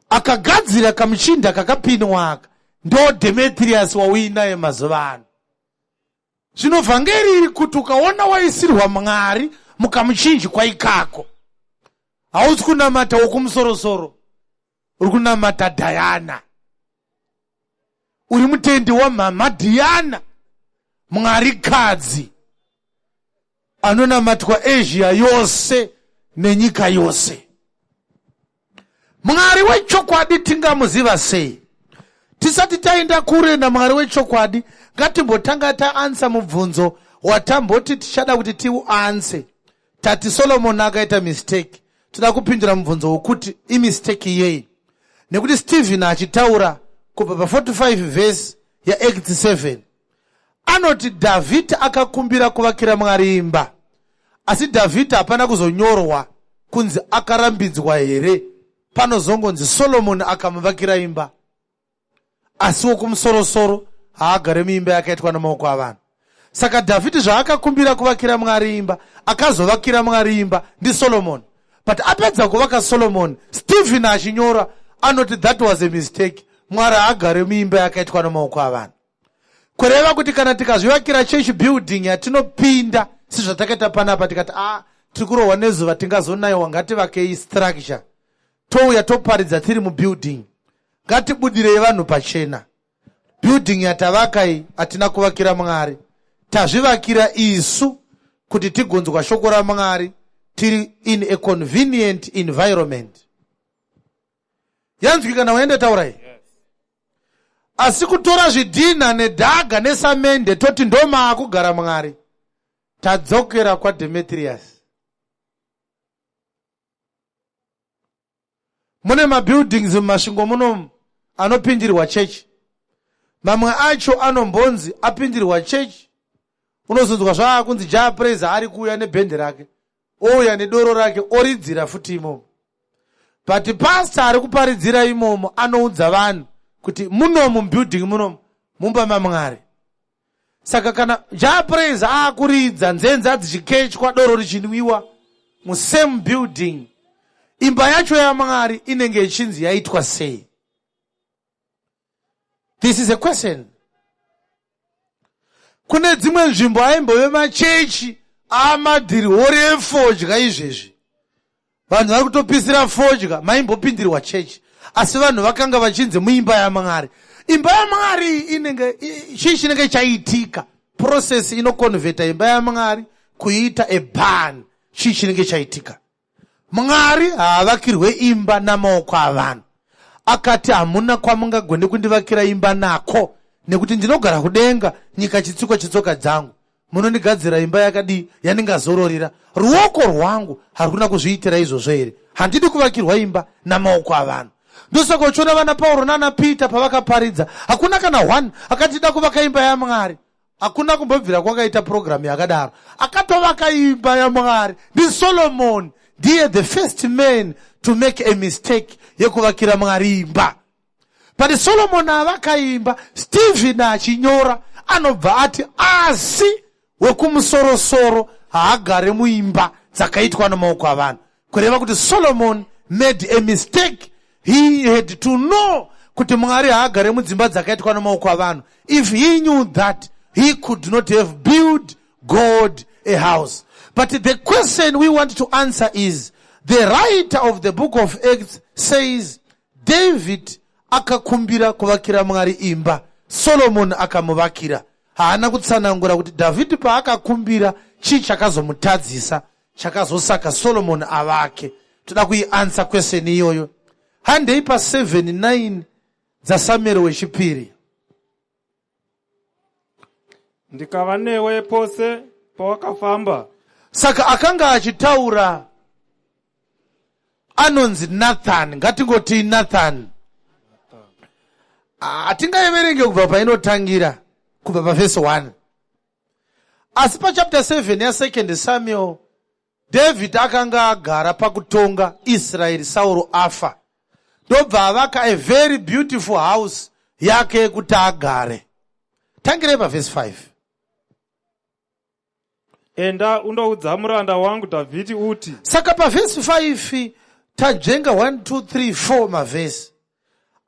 Akagadzira kamuchinda kakapinwa aka ndo Demetrius wauinaye mazuva ano. Zvino vhangeri iri kuti ukaona waisirwa Mwari mukamuchinjikwa ikako, hausi kunamata wokumusorosoro, uri kunamata Diana. Uri mutendi wamhamha Diana, mwarikadzi anonamatwa Asia yose nenyika yose. Mwari wechokwadi tingamuziva sei? Tisati taenda kure naMwari wechokwadi, ngatimbotanga taansa mubvunzo watamboti tichada kuti tiuanse. Tati Solomon akaita mistake. Toda kupindura mubvunzo wokuti imistake yei? Nekuti Stephen achitaura kubva pa 45 verse yaActs 7 anoti Dhavhidhi akakumbira kuvakira Mwari imba, asi Dhavhidhi hapana kuzonyorwa kunzi akarambidzwa here. Panozongonzi Solomoni akamuvakira imba, asi wokumusorosoro haagare muimba yakaitwa namaoko avanhu. Saka Dhavhidhi zvaakakumbira kuvakira Mwari imba, akazovakira Mwari imba ndiSolomoni. But apedza kuvaka Solomoni, Stephen achinyora anoti that was a mistake. Mwari haagare muimba yakaitwa namaoko avanhu. Kureva kuti kana tikazvivakira church building yatinopinda sezvatakaita panapa, tikati tiri kurohwa nezuva, tingazonayiwa, ngativakei structure, touya toparidza tiri mubuilding, ngatibudirei vanhu pachena. Building yatavaka iyi hatina kuvakira Mwari, tazvivakira isu kuti tigonzwa shoko raMwari tiri in a convenient environment. Yanzwi kana waenda taurai. Asi kutora zvidhinha nedhaga nesamende toti ndomaakugara Mwari, tadzokera kwaDemetrius. Mune mabuildings muMasvingo munomu anopindirwa chechi. Mamwe acho anombonzi apindirwa chechi. Unozonzwa zvaakunzi Jah Prayzah ari kuuya nebhendi rake, ouya nedoro rake, oridzira futi imomo. But pastor ari kuparidzira imomo anoudza vanhu kuti munomu building munomu mumba maMwari. Saka kana Jah Prayzah aakuridza, nzenza dzichikechwa, doro richinwiwa musame building, imba yacho yaMwari inenge ichinzi yaitwa sei? This is a question. Kune dzimwe nzvimbo aimbove machechi amadhirihori efodya izvezvi. Vanhu vari kutopisira fodya, maimbopindirwa chechi. Asi vanhu vakanga vachinzi muimba yaMwari. Imba yaMwari inenge chii chinenge chaitika? Process inokonvheta imba yaMwari kuiita a barn. Chii chinenge chaitika? Mwari haavakirwe imba namaoko avanhu. Akati, Hamuna kwamungagone kundivakira imba nako, nekuti ndinogara kudenga, nyika chitsiko chetsoka dzangu. Munondigadzira imba yakadii yandingazororera? Ruoko rwangu haruna kuzviitira izvozvo here? Handidi kuvakirwa imba namaoko avanhu. Ndosaka uchiona vana Pauro nana Peter pavakaparidza, hakuna kana one akati da kuvaka imba yaMwari. Hakuna kumbobvira kwakaita program yakadaro. Akatovaka imba yaMwari ndiSolomon, ndiye the first man to make a mistake yekuvakira Mwari imba. But Solomon avaka imba, Stephen achinyora anobva ati asi wekumusorosoro haagare muimba dzakaitwa namaoko avanhu. Kureva kuti Solomon made a mistake. He had to know kuti Mwari haagare mudzimba dzakaitwa namaoko avanhu. If he knew that, he could not have built God a house. But the question we want to answer is, the writer of the book of Acts says David akakumbira kuvakira Mwari imba, Solomon akamuvakira. Haana kutsanangura kuti David paakakumbira chii chakazomutadzisa, chakazosaka Solomon avake. Toda kuianswer question iyoyo. Handei pa 7:9 dzaSamuel wechipiri. Ndikava newe pose pawakafamba. Saka akanga achitaura anonzi Nathan, ngatingoti Nathan. Hatingaiverenge kubva painotangira, kubva pavhesi 1. Asi pachapter 7 ya2 Samuel, David akanga agara pakutonga Israeri Sauro afa. Ndobva avaka a very beautiful house yake yekuti agare. Tangirei pavhesi 5. Enda undoudza muranda wangu Dhavhidhi uti. Saka pavhesi 5 tanzvenga 1 2 3 4 mavhesi.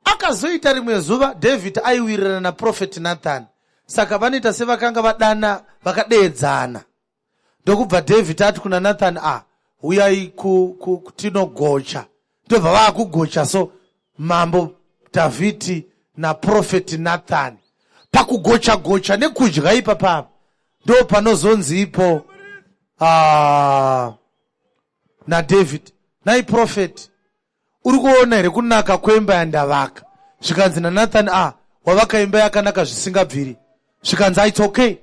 Akazoita rimwe zuva David aiwirirana naProphet Nathan. Saka vanoita sevakanga vadana vakadeedzana. Ndokubva David ati kuna Nathan, ah, huyai tinogocha. Ndobva vakugocha so mambo Dhavhidhi naProphet Nathan. Pakugocha gocha nekudya ipapa ndo panozonzi ipo naDavid, nai prophet, uri kuona here kunaka kwemba yandavaka? Zvikanzi naNathan, ah, wavaka imba yakanaka zvisingabviri. Zvikanzi, it's okay.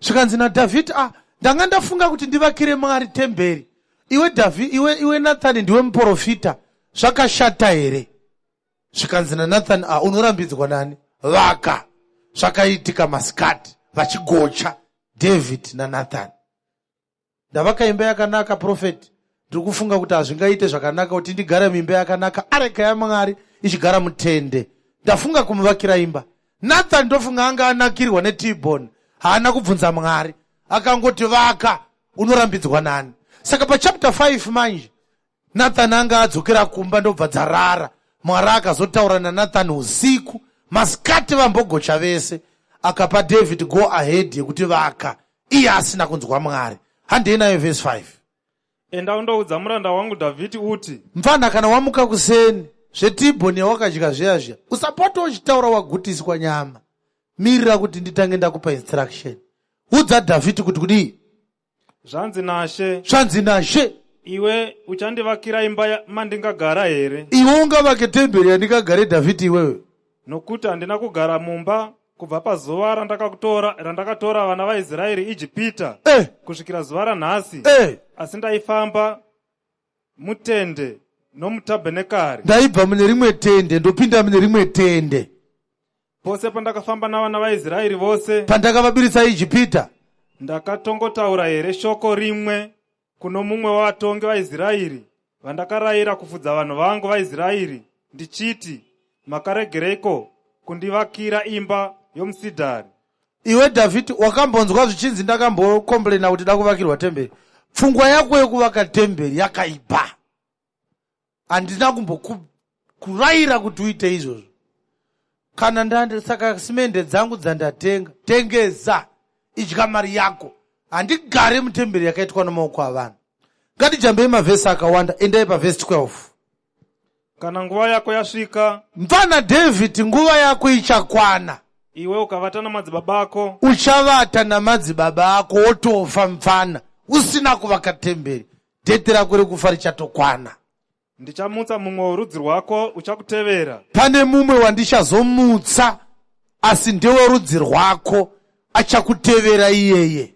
Zvikanzi naDavid, ah, ndanga ndafunga kuti ndivakire Mwari temberi. Iwe David, iwe Nathan ndiwe muprofita, zvakashata here? Zvikanzi naNathan, ah, unorambidzwa nani? Vaka. Zvakaitika masikati vachigocha David naNathan. Ndavaka imba yakanaka prophet, ndiri kufunga kuti hazvingaite zvakanaka kuti ndigare muimba yakanaka, areka yaMwari ichigara mutende. Ndafunga kumuvakira imba. Nathan ndofunga anga anakirwa neT-bone, haana kubvunza Mwari, akangoti vaka, unorambidzwa nani? Saka pachapter 5 manje Nathan anga adzokera kumba ndobva dzarara. Mwari akazotaura naNathan usiku masikati vambogocha vese, akapa David go ahead yekuti vaka, iye asina kunzwa Mwari. Handei nayo verse 5. Enda undoudza muranda wangu Dhavhidhi uti. Mfana, kana wamuka kuseni, zvetibhoni yawakadya zviya zviya, usapota uchitaura wagutiswa nyama. Mirira kuti nditange ndakupa instruction. Udza Dhavhidhi kuti kudii? Zvanzi naShe. Zvanzi naShe. Iwe uchandivakira imba mandingagara here? Iwe ungavake temberi yandingagare, Dhavhidhi, iwewe? Nokuti handina kugara mumba kubva pazuva randakatora vana vaIsraeri Ijipita kusvikira zuva ranhasi. Asi ndaifamba mutende nomutabhenekari. Ndaibva mune rimwe tende ndopinda mune rimwe tende. Pose pandakafamba navana vaIsraeri vose. Pandakavabiritsa Ijipita, Ndakatongotaura here shoko rimwe kuno mumwe wavatongi vaIsraeri vandakarayira kufudza vanhu vangu vaIsraeri ndichiti, Makaregereiko kundivakira imba yomusidhari? Iwe Dhavhidhi, wakambonzwa zvichinzi ndakambokomplena kuti da kuvakirwa temberi. Pfungwa yako yekuvaka temberi yakaipa. Handina kumbokurayira kuti uite izvozvo. Kana ndandi saka simende dzangu dzandatenga, tengesa, idya mari yako. Handigare mutemberi yakaitwa namaoko avanhu. Ngatijambei mavhesi akawanda, endai pavhesi 12. Kana nguva yako yasvika, Mfana David, nguva yako ichakwana. Iwe ukavata namadzibaba ako, Uchavata namadzibaba ako wotofa mfana, usina kuvaka temberi. Date rako rekufa richatokwana. Ndichamutsa mumwe worudzi rwako uchakutevera. Pane mumwe wandichazomutsa, asi ndewerudzi rwako, achakutevera iyeye.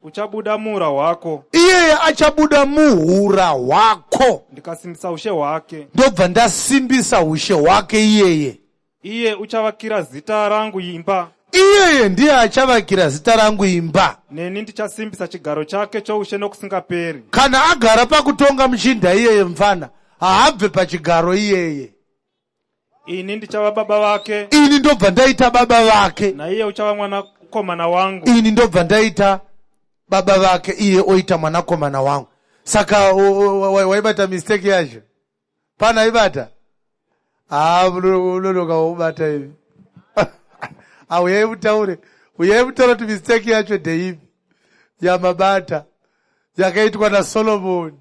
Uchabuda muura hwako. Iyeye achabuda muhura hwako. Ndikasimbisa ushe hwake. Ndobva ndasimbisa ushe hwake iyeye. Iye uchavakira zita rangu imba. Iyeye ndiye achavakira zita rangu imba. Neni ndichasimbisa chigaro chake choushe nokusingaperi. Kana agara pakutonga muchinda iyeye mfana, haabve pachigaro iyeye. Ini ndichava baba vake. Ini ndobva ndaita baba vake. Naiye uchava mwanakomana wangu. Ini ndobva ndaita baba vake, iye oita mwanakomana wangu. Saka waibata mistake yacho? Pana aibata? Ah, unonoka waubata ivi. Ah, uyai mutaure. Uyai mutaure kuti mistake yacho ndeipi yamabata yakaitwa naSolomoni.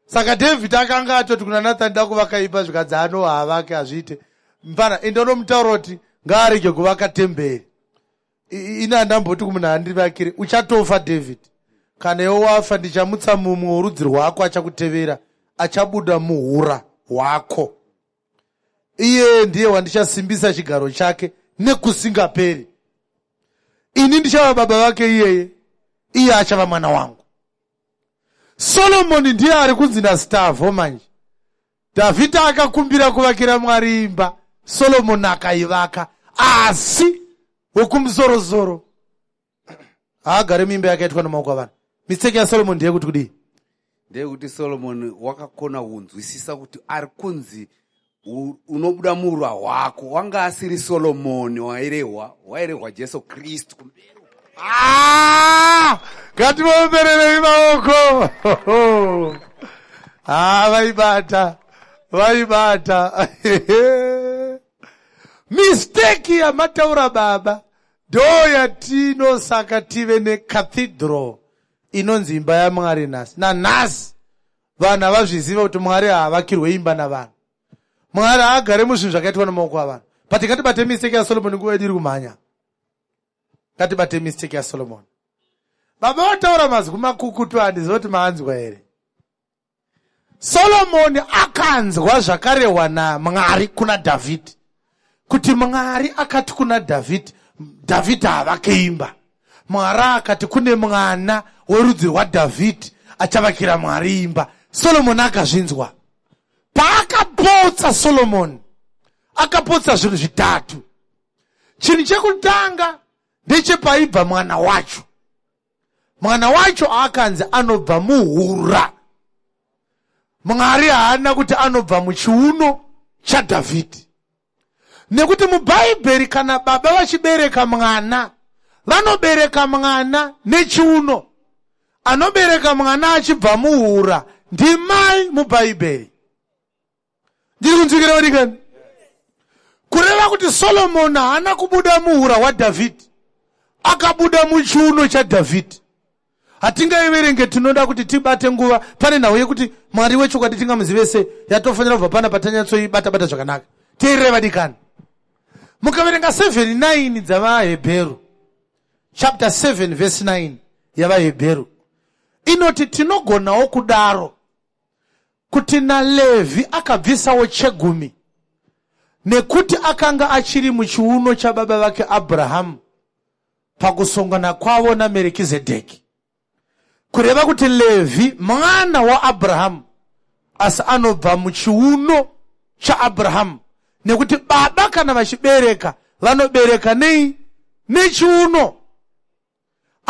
Saka David akanga atoti kuna Nathan, da kuvaka imba, zvikanzi ano haavake, hazviite. Mfana, enda unomutaura kuti ngaarege kuvaka temberi. Ini handamboti kumunhu handivakire. Uchatofa David. Kana iwe wafa, ndichamutsa mumwe worudzi rwako achakutevera, achabuda muhura hwako. Iye ndiye wandichasimbisa chigaro chake nekusingaperi. Ini ndichava baba vake iyeye, iye achava mwana wangu. Solomoni ndiye ari kunzi naStavo manje. Dhavhidha akakumbira kuvakira Mwari imba, Solomoni akaivaka, asi wekumusorosoro haagare muimba yakaitwa nemaoko avanhu. Mistake yaSolomoni ndeyekuti kudii? Ndeyekuti Solomoni wakakona kunzwisisa kuti ari kunzi unobuda muura hwako wanga asiri Solomoni wairehwa, wairehwa Jesu Kristu kumberi. Ah! Ngativaombererei maoko. Ah, vaibata, vaibata. Mistake yamataura baba ndo yatinosaka tive necathedral inonzi imba yaMwari nhasi. Nanhasi vanhu havazviziva kuti Mwari haavakirwe imba navanhu. Mwari haagare muzvinhu zvakaitwa nemaoko avanhu. But ngatibate mistake yaSolomoni, nguva yedu iri kumhanya. Ngatibate mistake yaSolomoni. Baba vataura mazwi makukutu, handiziva kuti maanzwa here. Solomoni akanzwa zvakarehwa naMwari kuna Dhavhidhi, kuti Mwari akati kuna Dhavhidhi, Dhavhidhi haavake imba. Mwari akati kune mwana werudzi rwaDhavhidhi achavakira Mwari imba. Solomoni akazvinzwa. Paakapotsa Solomoni, akapotsa zvinhu zvitatu. Chinhu chekutanga ndechepaibva mwana wacho. Mwana wacho akanzi anobva muhura. Mwari haana kuti anobva muchiuno chaDhavhidhi. Nekuti muBhaibheri kana baba vachibereka mwana, vanobereka mwana nechiuno. Anobereka mwana achibva muhura ndimai muBhaibheri. Ndiri kunzwikira vadikani? Kureva kuti Solomoni haana kubuda muhura hwaDhavhidhi, akabuda muchiuno chaDhavhidhi. Hatingaiverenge, tinoda kuti tibate nguva. Pane nhau yekuti Mwari wechokwadi tingamuzive sei, yatofanira kubva pana patanyatsoibata bata zvakanaka. Teererai vadikani. Mukaverenga 7:9 dzavaHebheru, chapter 7 verse 9 yavaHebheru inoti tinogonawo kudaro kuti naLevhi akabvisawo chegumi, nekuti akanga achiri muchiuno chababa vake Abrahamu pakusongana kwavo naMerekizedheki. Kureva kuti Levhi mwana waAbrahamu, asi anobva muchiuno chaAbrahamu, nekuti baba kana vachibereka vanobereka nei? Nechiuno.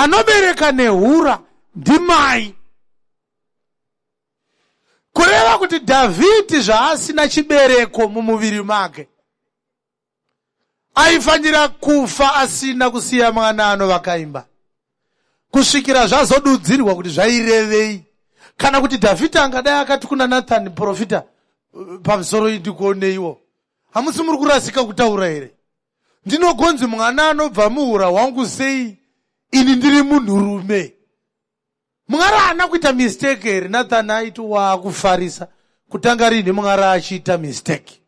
Anobereka nehura ndimai. Kureva kuti Dhavhidhi zvaasina chibereko mumuviri make, aifanira kufa asina kusiya mwana anovaka imba kusvikira zvazodudzirwa kuti zvairevei. Kana kuti Dhavhidhi angadai akati kuna Nathani muprofita, pamusoro iyi ndikuoneiwo, hamusi muri kurasika kutaura here? Ndinogonzi mwana anobva muhura hwangu sei ini ndiri munhurume? Mwari haana kuita mistake here? Nathan aiti waakufarisa kutanga rinhi Mwari achiita mistake?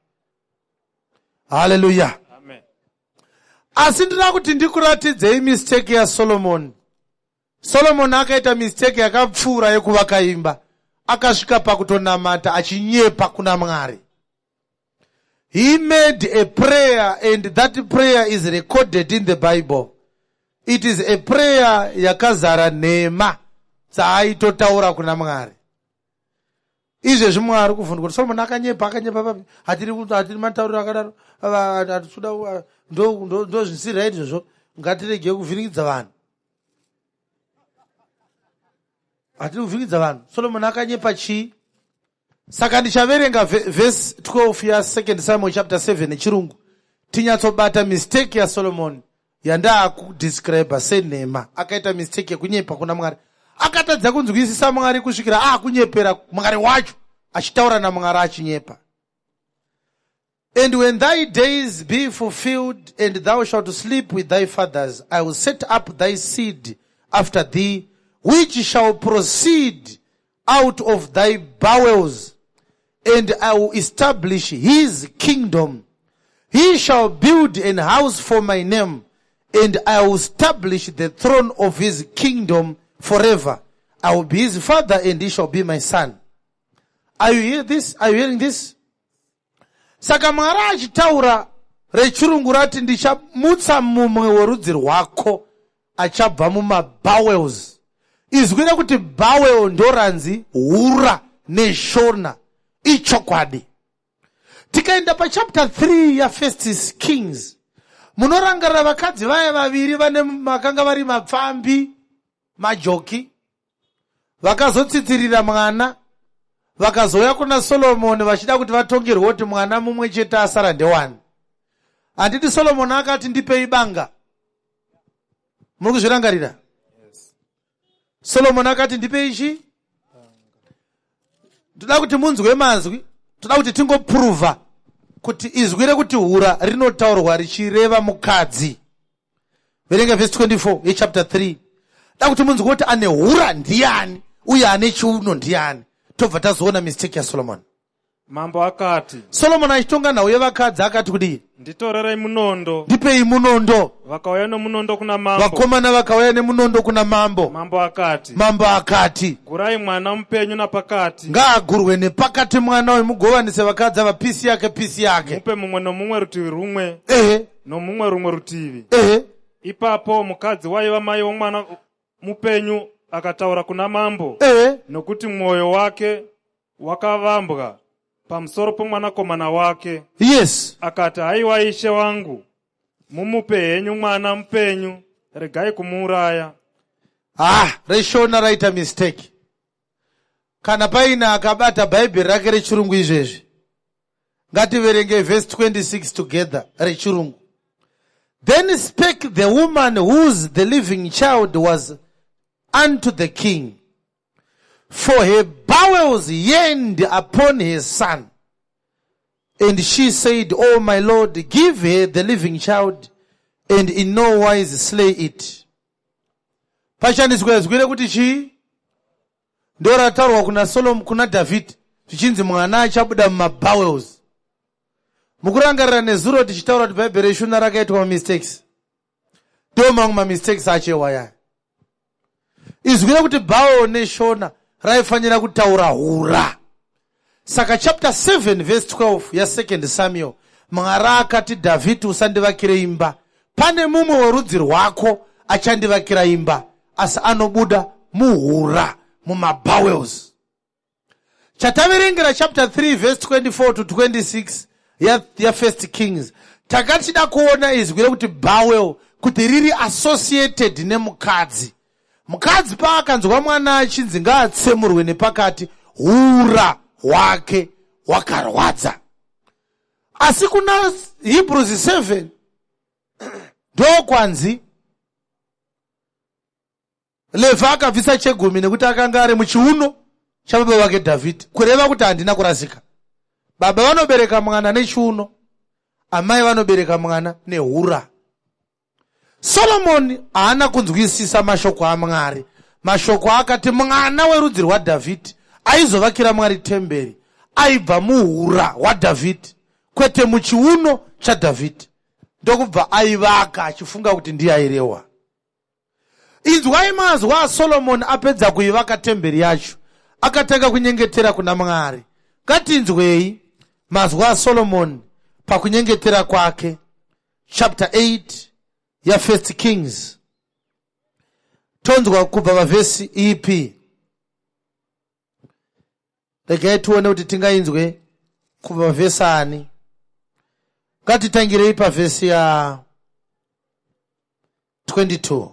Haleluya. Asi ndinoda kuti ndikuratidzei mistake yaSolomoni. Solomoni akaita mistake yakapfuura yekuvaka imba, akasvika pakutonamata achinyepa kuna Mwari. He made a prayer and that prayer is recorded in the Bible. It is a prayer yakazara nhema dzaaitotaura kuna Mwari. Izvezvi Mwari kuvhunduka kuti Solomon akanyepa, akanyepa papi? Hatiri hatiri matauriro akadaro. Hatisuda ndo ndo ndo zvisiri right izvozvo. Ngatirege kuvhiringidza vanhu. Hatiri kuvhiringidza vanhu. Solomon akanyepa chii? Saka ndichaverenga verse 12 ya 2 Samuel chapter 7 nechirungu tinyatsobata mistake yaSolomon yandaakudescribe senhema. Akaita mistake yekunyepa kuna Mwari, akatadza kunzwisisa Mwari kusvikira akunyepera Mwari wacho, achitaura naMwari achinyepa. And when thy days be fulfilled, and thou shalt sleep with thy fathers, I will set up thy seed after thee, which shall proceed out of thy bowels, and I will establish his kingdom. He shall build an house for my name, and I will establish the throne of his kingdom forever. I will be his father, and he shall be my son. Are you hear this? Are you hearing this? Saka Mwari achitaura rechirungu rati ndichamutsa mumwe werudzi rwako achabva mumabowels. Izwi rekuti bowel ndoranzi hura neshona ichokwadi. Tikaenda pachapter 3 yaFirst Kings, munorangarira vakadzi vaya vaviri vane vakanga vari mapfambi majoki vakazotsitsirira mwana, vakazouya kuna Solomoni vachida kuti vatongerwe kuti mwana mumwe chete asara ndewani. Handiti Solomoni akati ndipei banga? Muri kuzvirangarira? Yes. Solomoni akati ndipei chi? Toda kuti munzwe mazwi, toda kuti tingopruvha kuti izwi rekuti hura rinotaurwa richireva mukadzi. Verenga vhesi 24 yechapter 3. Da kuti munzwe kuti ane hura ndiani uye ane chiuno ndiani. Tobva tazoona mistake yaSolomon. Mambo akati, Solomon achitonga nhau yevakadzi akati kudii? Nditorerei munondo. Ndipei munondo. Vakauya nomunondo kuna mambo. Vakomana vakauya nemunondo kuna mambo. Mambo akati, Mambo akati, Gurai mwana mupenyu napakati. Ngaagurwe nepakati mwana uyu, mugovanise vakadzi ava pisi yake pisi yake. Mupe mumwe nomumwe rutivi rumwe. Ehe. Nomumwe rumwe rutivi. Ehe. Ipapo mukadzi waiva mai womwana mupenyu akataura kuna mambo. Ehe. Nokuti mwoyo wake wakavambwa pamusoro pomwanakomana wake. Yes. Akati, haiwa ishe wangu, mumupe henyu mwana mupenyu, regai kumuuraya. Ah, reshona raita mistake. Kana paine akabata Bhaibheri rake rechirungu izvezvi, ngativerenge verse 26 together rechirungu. Then spake the woman whose the living child was unto the king, for her bowels yearned upon her son. And she said, Oh, my Lord, give her the living child, and in no wise slay it. Pashandiswa izwi rekuti chii? Ndorataurwa kuna Solomon, kuna David, zvichinzi mwana achabuda mumabowels. Mukurangarira nezuro tichitaura kuti Bhaibheri reshuna rakaitwa mamistakes. Ndiwo mamwe mamistakes acho iwaya. Izwi rekuti bowel neshona raifanira kutaura hura. Saka chapter 7 verse 12 ya 2 Samuel, Mwari akati Dhavhidhi usandivakire imba, pane mumwe werudzi rwako achandivakira imba, asi anobuda muhura, mumabowels. Chataverengera chapter 3 verse 24 to 26 ya First Kings, takatida kuona izwi rekuti bowel kuti riri associated nemukadzi. Mukadzi paakanzwa mwana achinzi ngaatsemurwe nepakati, hura hwake hwakarwadza. Asi kuna Hebrews 7 ndokwanzi Levhi akabvisa chegumi nekuti akanga ari muchiuno chababa vake Dhavhidhi, kureva kuti handina kurasika. Baba vanobereka mwana nechiuno, amai vanobereka mwana nehura. Solomoni haana kunzwisisa mashoko aMwari. Mashoko akati mwana werudzi rwaDhavhidhi aizovakira Mwari temberi aibva muhura hwaDhavhidhi, kwete muchiuno chaDhavhidhi. Ndokubva aivaka achifunga kuti ndiye airehwa. Inzwai mazwi aSolomoni apedza kuivaka temberi yacho, akatanga kunyengetera kuna Mwari. Ngatinzwei mazwi aSolomoni pakunyengetera kwake, chapter 8 yaFirst Kings. Tonzwa kubva pavhesi ipi? Regai tione kuti tingainzwe kubva pavhesi ani. Ngatitangirei pavhesi ya 22.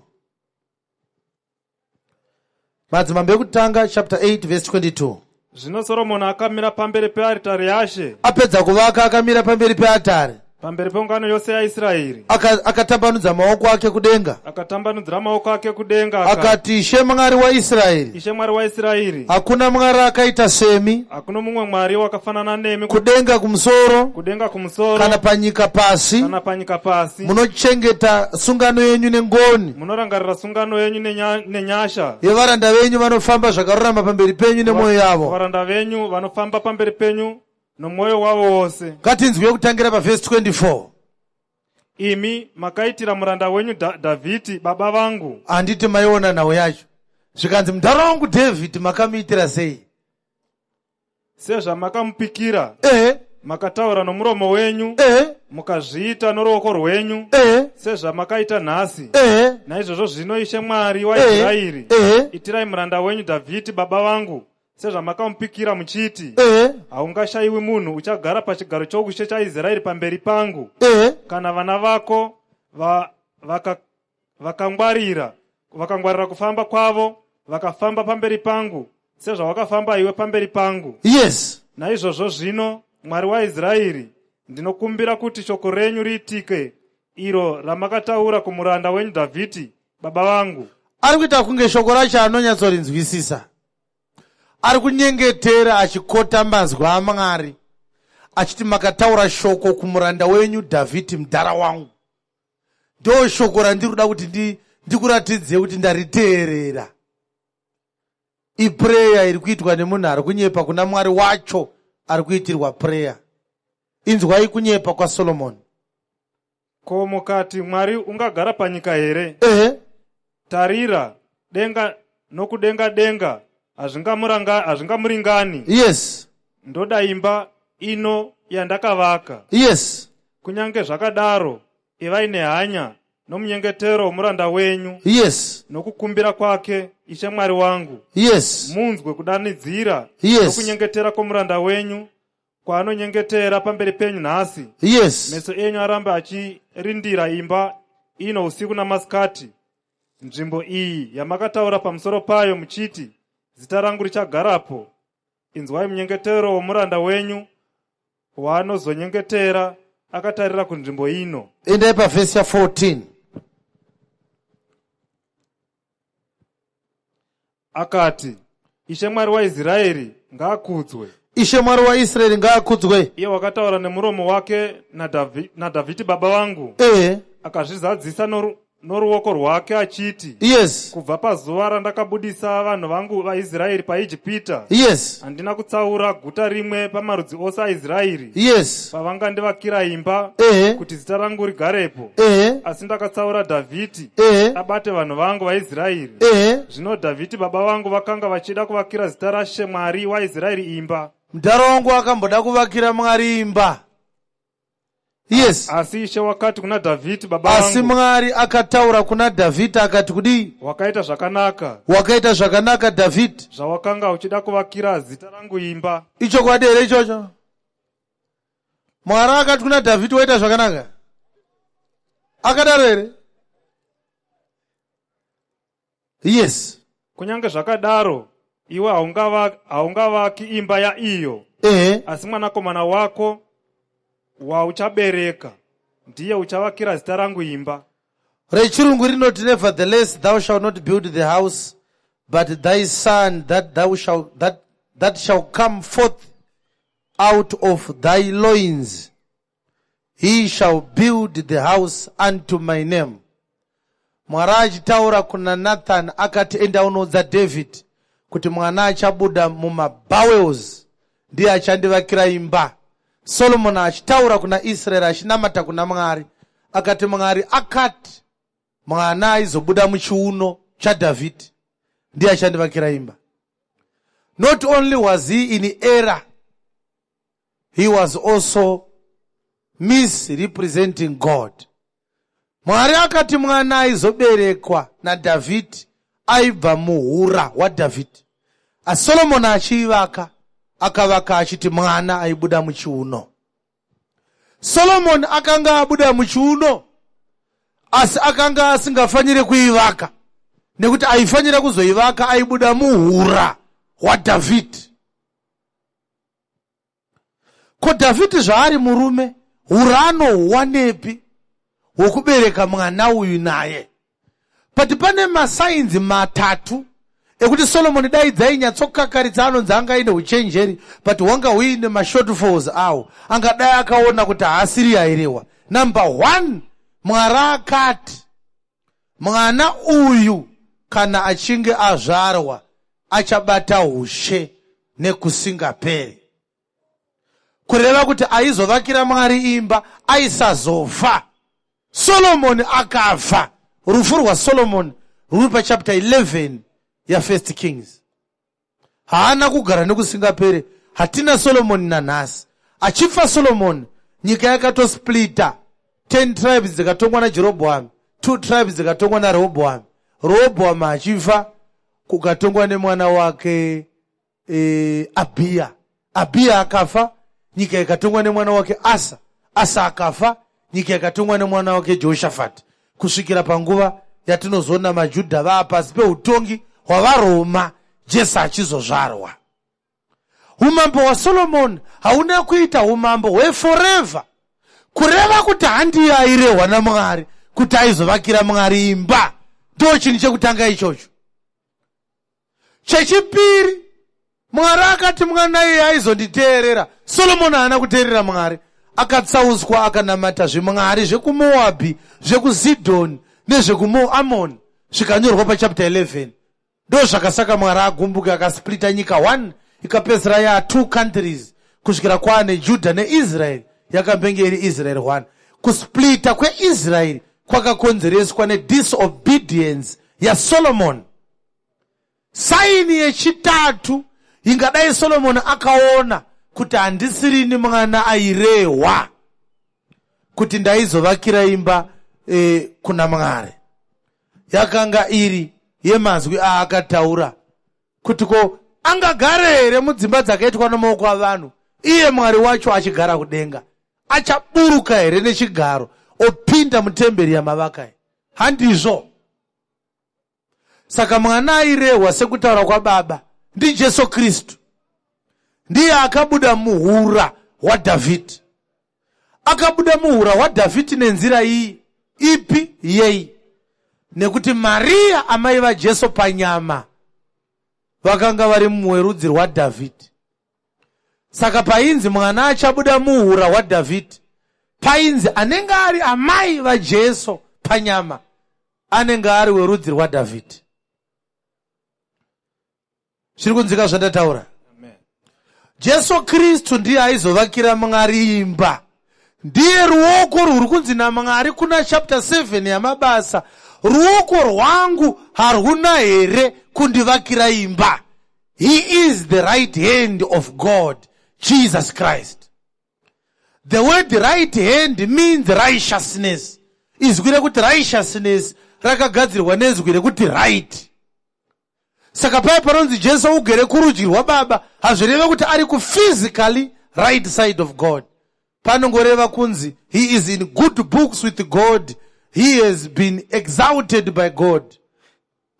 Madzimambo ekutanga chapter 8 verse 22. Zvino Soromoni akamira pamberi pearitari yaShe. Apedza kuvaka akamira pamberi peatari. Pamberi peungano yose yaIsraeri. Akatambanudza maoko ake kudenga. Akatambanudzira maoko ake kudenga. Akati, Ishe Mwari waIsraeri. Ishe Mwari waIsraeri. Hakuna Mwari akaita semi. Hakuna mumwe Mwari wakafanana nemi. Kudenga kumusoro. Kudenga kumusoro. Kana panyika pasi. Kana panyika pasi. Munochengeta sungano yenyu nengoni. Munorangarira sungano yenyu nenyasha. Yevaranda venyu vanofamba zvakarurama pamberi penyu nemwoyo yavo. Varanda venyu vanofamba pamberi penyu nomwoyo wavo wose. Ngatinzwe kutangira pavhesi 24. Imi makaitira muranda wenyu Dhavhidhi baba vangu. Handiti maiona nhau yacho. Zvikanzi mudhara wangu Dhavhidhi makamuitira sei? Sezvamakamupikira. Ehe. Makataura nomuromo wenyu. Ehe. Mukazviita noruoko rwenyu. Ehe. Sezvamakaita nhasi. Ehe. Naizvozvo zvino Ishe Mwari waIsraeri. Ehe. Itirai muranda wenyu Dhavhidhi baba vangu sezvamakamupikira muchiti, Ehe. Haungashayiwi munhu uchagara pachigaro choushe chaIsraeri pamberi pangu. Ehe. Kana vana vako va, vaka, vakangwarira vakangwarira kufamba kwavo vakafamba pamberi pangu sezvawakafamba iwe pamberi pangu. Yes. Naizvozvo zvino, Mwari waIsraeri, ndinokumbira kuti shoko renyu riitike, iro ramakataura kumuranda wenyu Dhavhidhi baba vangu. Ari kuita kunge shoko racho anonyatsorinzwisisa. Ari kunyengetera achikota mazwi aMwari achiti makataura shoko kumuranda wenyu Dhavhidhi mudhara wangu. Ndo shoko randiri kuda kuti ndikuratidze kuti ndariteerera. Iprayer iri kuitwa nemunhu ari kunyepa kuna Mwari wacho ari kuitirwa prayer. Inzwai kunyepa kwaSolomoni. Ko mukati Mwari ungagara panyika here? Ehe. Tarira, denga nokudenga denga hazvingamuringani. Yes. Ndoda imba ino yandakavaka. Yes. Kunyange zvakadaro, ivai nehanya nomunyengetero womuranda wenyu. Yes. Nokukumbira kwake, Ishe Mwari wangu. Yes. Munzwe kudanidzira yes. nokunyengetera kwomuranda wenyu kwaanonyengetera pamberi penyu nhasi. Yes. Meso enyu arambe achirindira imba ino usiku namasikati, nzvimbo iyi yamakataura pamusoro payo muchiti, Zita rangu richagarapo. Inzwai munyengetero womuranda wenyu waanozonyengetera akatarira kunzvimbo ino. Endai pavhesi ya 14. Akati, Ishe Mwari waIsraeri ngaakudzwe. Ishe Mwari waIsraeri ngaakudzwe. Iye wakataura nemuromo wake naDhavhidhi baba vangu. Ehe. Akazvizadzisa noruoko rwake achiti, Yes. Kubva pazuva randakabudisa vanhu vangu vaIsraeri paIjipita, Yes. handina kutsaura guta rimwe pamarudzi ose aIsraeri. Yes. Pavangandivakira imba, Ehe. kuti zita rangu rigarepo. Ehe. Asi ndakatsaura Dhavhidhi Ehe. abate vanhu vangu vaIsraeri. Ehe. Zvino Dhavhidhi baba vangu vakanga vachida kuvakira zita raShe Mwari waIsraeri imba. Mudhara wangu akamboda kuvakira Mwari imba. Yes. Asi Ishe wakati kuna Dhavhidhi baba Asi vangu, Mwari akataura kuna Dhavhidhi akati kudii? Wakaita zvakanaka. Wakaita zvakanaka Dhavhidhi. Zvawakanga uchida kuvakira zita rangu imba. Ichokwadi here ichocho? Mwari akati kuna Dhavhidhi waita zvakanaka. Akadaro here? Yes. Kunyange zvakadaro, iwe haungavaki imba yaiyo, asi mwanakomana wako wauchabereka ndiye uchavakira zita rangu imba. Rechirungu rinoti, "Nevertheless, thou shalt not build the house, but thy son that shall come forth out of thy loins, he shall build the house unto my name." Mwari achitaura kuna Nathan akati, "Enda unoudza David kuti mwana achabuda mumabowels ndiye achandivakira imba." Solomon achitaura kuna Israeri achinamata kuna Mwari akati, Mwari akati mwana aizobuda muchiuno chaDhavhidhi ndiye achandivakira imba. Not only was he in error, he was also misrepresenting God. Mwari akati mwana aizoberekwa naDhavhidhi aibva muhura hwaDhavhidhi, asi Solomoni achiivaka akavaka achiti mwana aibuda muchiuno. Solomoni akanga abuda muchiuno, asi akanga asingafaniri kuivaka nekuti aifanira kuzoivaka aibuda muhura hwaDhavhidhi. Ko Dhavhidhi zvaari murume, hura anohuwanepi hwokubereka mwana uyu naye? But pane masigns matatu ekuti Solomoni dai dzainyatsokakaritsa, anonzi anga aine uchenjeri, but hwanga huine mashortfalls awo, angadai akaona kuti haasiri airehwa. Number one, Mwari akati mwana uyu kana achinge azvarwa achabata ushe nekusingaperi, kureva kuti aizovakira Mwari imba aisazofa. Solomoni akafa. Rufu rwaSolomoni rwuri pachapter 11 yaFirst Kings. Haana kugara nekusingaperi. Hatina Solomoni nanhasi. Achifa Solomoni, nyika yakatosplita. 10 tribes dzikatongwa naJerobhoami, 2 tribes dzikatongwa naRehobhoami. Rehobhoami achifa, kukatongwa nemwana wake Abhiya. Abhiya akafa, nyika ikatongwa nemwana wake Asa. Asa akafa, nyika ikatongwa nemwana wake Jehoshafati, kusvikira panguva yatinozoona maJudha vaa pasi peutongi hwavaRoma, Jesu achizozvarwa. Umambo hwaSolomoni hauna kuita umambo hweforever, kureva kuti handiye airehwa naMwari kuti aizovakira Mwari imba. Ndo chinhu chekutanga ichocho. Chechipiri, Mwari akati mwana iye aizonditeerera. Solomoni haana kuteerera Mwari. Akatsauswa, akanamata zvimwari zvekuMoabhi, zvekuZidhoni nezvekuMoamoni, zvikanyorwa pachapter 11. Ndo zvakasaka Mwari agumbuke, akasplita nyika 1, ikapedzisira yaa two countries kusvikira kwaane Judha neIsraeri. Yakambenge iri Israeri 1. Kusplita kweIsraeri kwakakonzereswa nedisobedience yaSolomoni. Sign yechitatu ingadai Solomoni akaona kuti handisirini mwana airehwa kuti ndaizovakira imba kuna Mwari, yakanga iri yemazwi aakataura kuti, "Ko angagare here mudzimba dzakaitwa namaoko avanhu, iye Mwari wacho achigara kudenga? Achaburuka here nechigaro opinda mutemberi yamavaka?" Handizvo. Saka mwana airehwa sekutaura kwababa ndiJesu Kristu. Ndiye akabuda muhura hwaDhavhidhi. Akabuda muhura hwaDhavhidhi nenzira iyi ipi yei? Nekuti Mariya, amai vaJesu panyama, vakanga vari werudzi rwaDhavhidhi. Saka painzi mwana achabuda muhura hwaDhavhidhi, painzi anenge ari amai vaJesu panyama anenge ari werudzi rwaDhavhidhi. Zviri kunzika zvandataura? Jesu Kristu ndiye aizovakira Mwari imba. Ndiye ruoko rwuri kunzi naMwari kuna chapter 7 yaMabasa, "Ruoko rwangu haruna here kundivakira imba?" He is the right hand of God, Jesus Christ. The word "right hand" means righteousness. Izwi rekuti "righteousness" rakagadzirwa nezwi rekuti "right". Saka paya panonzi Jesu ugere kurudyi rwababa, hazvireve kuti ari kuphysically right side of God. Panongoreva kunzi he is in good books with God. He has been exalted by God.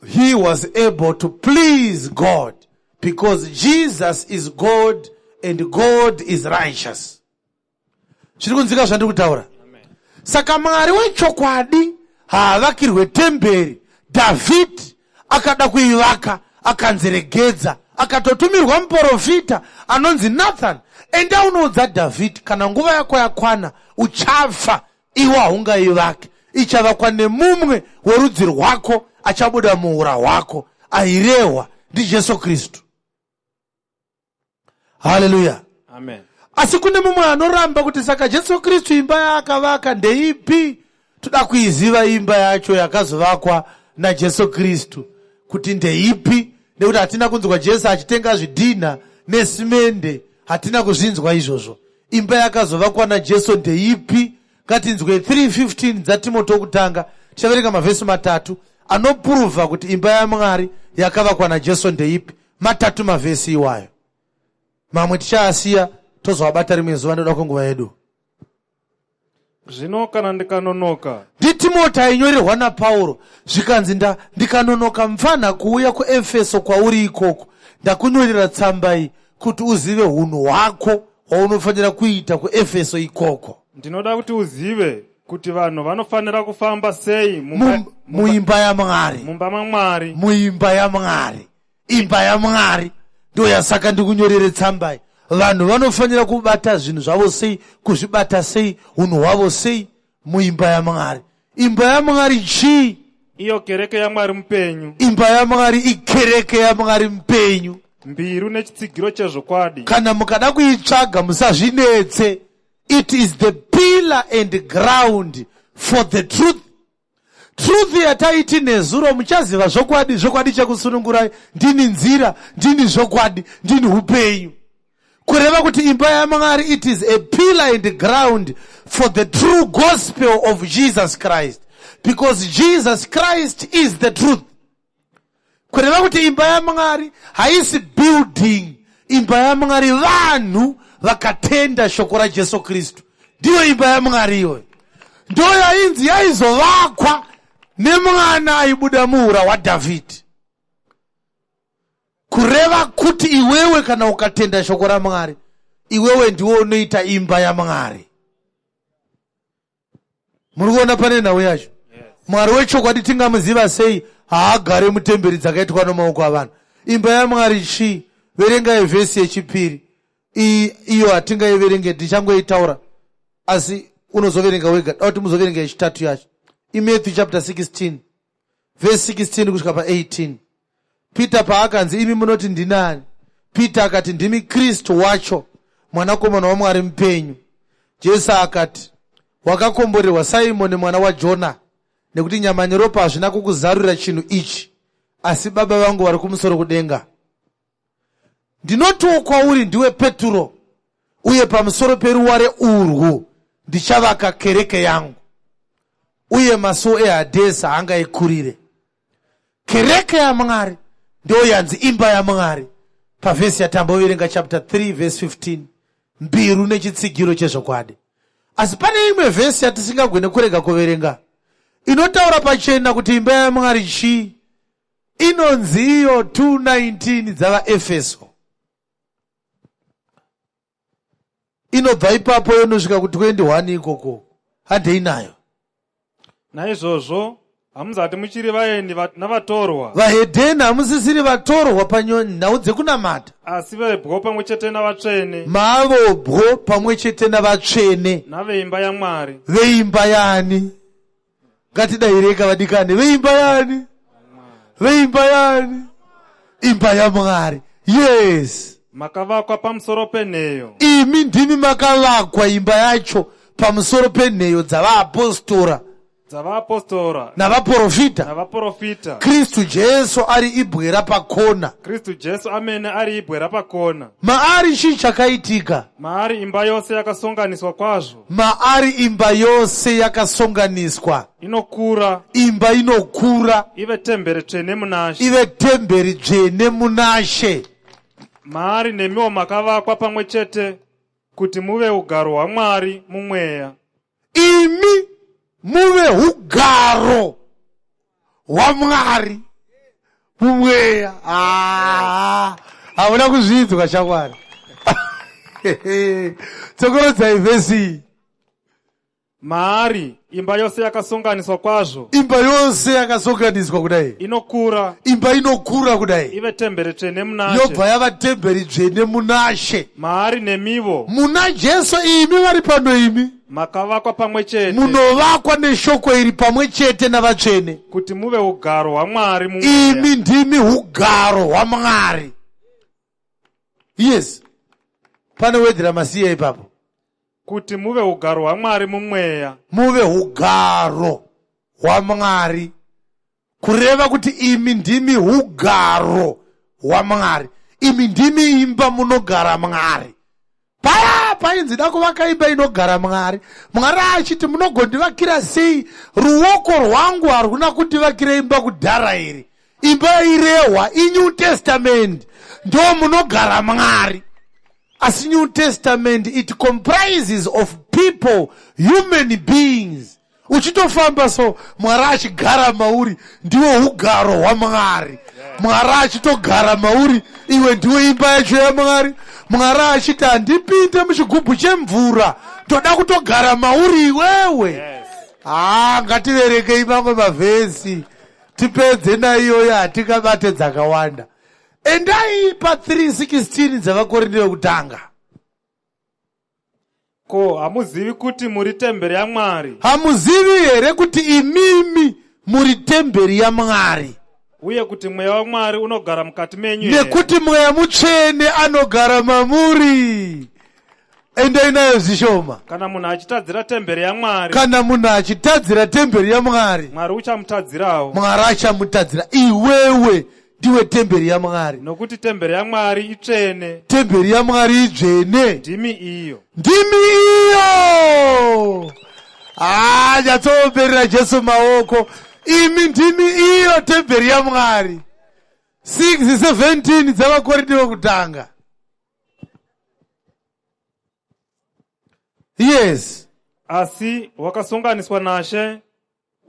He was able to please God because Jesus is God and God is righteous. Zviri kunzwika zvandiri kutaura? Saka Mwari wechokwadi haavakirwe temberi. Dhavhidhi akada kuivaka akanzi regedza, akatotumirwa muprofita anonzi Nathan, enda unoudza Dhavhidhi kana nguva yako yakwana uchafa iwe haungaivake, ichavakwa nemumwe werudzi rwako achabuda muura hwako, airehwa ndiJesu Kristu. Haleluya, amen. Asi kune mumwe anoramba kuti saka Jesu Kristu imba yaakavaka ndeipi? Toda kuiziva imba yacho yakazovakwa naJesu Kristu kuti ndeipi, nekuti hatina kunzwa Jesu achitenga zvidhinha nesimende, hatina kuzvinzwa izvozvo. Imba yakazovakwa naJesu ndeipi? Ngatinzwe 3:15 dzaTimoti wokutanga. Tichaverenga mavhesi matatu anopuruvha kuti imba yaMwari yakavakwa naJesu ndeipi. Matatu mavhesi iwayo, mamwe tichaasiya tozovabata rimwe zuva ndoda kwenguva yedu. Zvino kana ndikanonoka, NdiTimoti ainyorerwa naPauro, zvikanzi ndikanonoka mupfanha kuuya kuEfeso kwauri ikoko, ndakunyorera tsamba iyi kuti uzive hunhu hwako hwaunofanira kuita kuEfeso ikoko. Ndinoda kuti uzive kuti vanhu vanofanira kufamba sei muimba yaMwari, mumba maMwari, muimba yaMwari. Imba yaMwari ndo yasaka ndikunyorere tsamba iyi. Vanhu vanofanira kubata zvinhu zvavo sei, kuzvibata sei, unhu hwavo sei muimba yaMwari. Imba yaMwari chii? Iyo kereke yaMwari mupenyu. Imba yaMwari ikereke yaMwari mupenyu, mbiru nechitsigiro chezvokwadi. Kana mukada kuitsvaga musazvinetse. It is the pillar and ground for the truth. Truth yataiti nezuro, muchaziva zvokwadi, zvokwadi chekusunungurai. Ndini nzira, ndini zvokwadi, ndini upenyu. Kureva kuti imba yaMwari, it is a pillar and ground for the true gospel of Jesus Christ, because Jesus Christ is the truth. Kureva kuti imba yaMwari haisi building. Imba yaMwari vanhu vakatenda shoko raJesu Kristu, ndiyo imba yaMwari. Iyoyo ndo yainzi yaizovakwa nemwana aibuda muura hwaDhavhidhi. Kureva kuti iwewe kana ukatenda shoko raMwari, iwewe ndiwo unoita imba yaMwari. Muri kuona pane nhau yacho? Mwari wechokwadi tingamuziva sei? Haagare mutemberi dzakaitwa nomaoko avanhu. Imba yaMwari chii? Verengai vhesi yechipiri iyo, hatingaiverenge, tichangoitaura, asi unozoverenga wega. Da kuti muzoverenga yechitatu yacho, iMatthew chapter 16 vhesi 16 kusvika pa18. Peter paakanzi, "Imi munoti ndinani?" Peter akati, "Ndimi Kristu wacho, mwanakomana waMwari mupenyu." Jesu akati, "Wakakomborerwa Simoni mwana waJona, nekuti nyama neropa hazvina kukuzarurira chinhu ichi, asi Baba vangu vari kumusoro kudenga. Ndinotiwo kwauri, ndiwe Peturo, uye pamusoro peruware urwu ndichavaka kereke yangu, uye masuo eHadhesi haangaikurire." Kereke yaMwari ndo yanzi imba yaMwari pavhesi yatamboverenga, chapter 3 verse 15, mbiru nechitsigiro chezvokwadi. Asi pane imwe vhesi yatisingagone kurega kuverenga inotaura pachena kuti imba yaMwari chii. Inonzi iyo 219 dzavaEfeso. Inobva ipapo yonosvika ku21 ikoko. Handei nayo. Naizvozvo hamuzati muchiri vaeni navatorwa, Vahedheni, hamusisiri vatorwa panhau dzekunamata, asi vebwo pamwe chete navatsvene, mavobwo pamwe chete navatsvene, naveimba yaMwari. Veimba yani? Ngatidayireka vadikani, veimba yani? Veimba yani? Imba yaMwari, yes. Makavakwa pamusoro penheyo Imi ndimi makavakwa imba yacho pamusoro penheyo dzavaapostora dzavaapostora navaprofita, navaprofita, Kristu Jesu ari ibwe rapakona. Kristu Jesu amene ari ibwe rapakona. Maari chii chakaitika? Maari imba yose yakasonganiswa kwazvo, Maari imba yose yakasonganiswa, inokura, imba inokura, ive temberi tsvene munaShe. Ive temberi dzvene munaShe. Maari nemiwo makavakwa pamwe chete kuti muve ugaro hwaMwari mumweya. Imi muve ugaro hwaMwari. Mumweya. Ah, hauna kuzvinzwa shamwari. Tsokorodzai vhesi iyi. Maari imba yose yakasonganiswa kwazvo. Imba yose yakasonganiswa kudai. Inokura. Imba inokura kudai. Ive temberi tsvene munaShe. Yobva yava temberi tsvene munaShe. Maari nemivo. Muna Jesu imi vari pano imi. Makavakwa pamwe chete. Munovakwa neshoko iri pamwe chete navatsvene. Kuti muve ugaro hwaMwari mumweya. Imi ndimi ugaro hwaMwari. Yes. Pane wedhera masiya ipapo. Kuti muve ugaro hwaMwari mumweya. Muve ugaro hwaMwari. Kureva kuti imi ndimi ugaro hwaMwari. Imi ndimi imba munogara Mwari. Paya painzi da kuvaka imba inogara Mwari. Mwari achiti munogondivakira sei? Ruoko rwangu haruna kundivakira imba kudhara iri. Imba irehwa iNew Testament ndo munogara Mwari. Asi New Testament it comprises of people, human beings. Uchitofamba so Mwari achigara mauri ndiwo ugaro hwaMwari. Mwari achitogara mauri iwe ndiwe imba yacho yaMwari. Mwari achiti handipinde muchigubhu chemvura toda kutogara mauri iwewe. Yes. Haa ngativerekei mamwe mavhesi tipedze naiyoyo hatingabate dzakawanda. Endai pa 3:16 dzavaKorinde vekutanga. Ko hamuzivi kuti muri temberi yaMwari? Hamuzivi here kuti imimi muri temberi yaMwari? Uye kuti mweya waMwari unogara mukati menyu here? Nekuti mweya mutsvene anogara mamuri. Endai nayo zvishoma. Kana munhu achitadzira temberi yaMwari. Kana munhu achitadzira temberi yaMwari. Mwari uchamutadzirawo. Mwari achamutadzira. Iwewe ndiwe temberi yaMwari. Nokuti temberi yaMwari itsvene. Temberi yaMwari itsvene. Ndimi iyo. Ndimi iyo. Ah, nyatsoomberera Jesu maoko. Imi ndimi iyo temberi yaMwari. 6:17 dzavaKorinte vokutanga. Yes. Asi wakasonganiswa naShe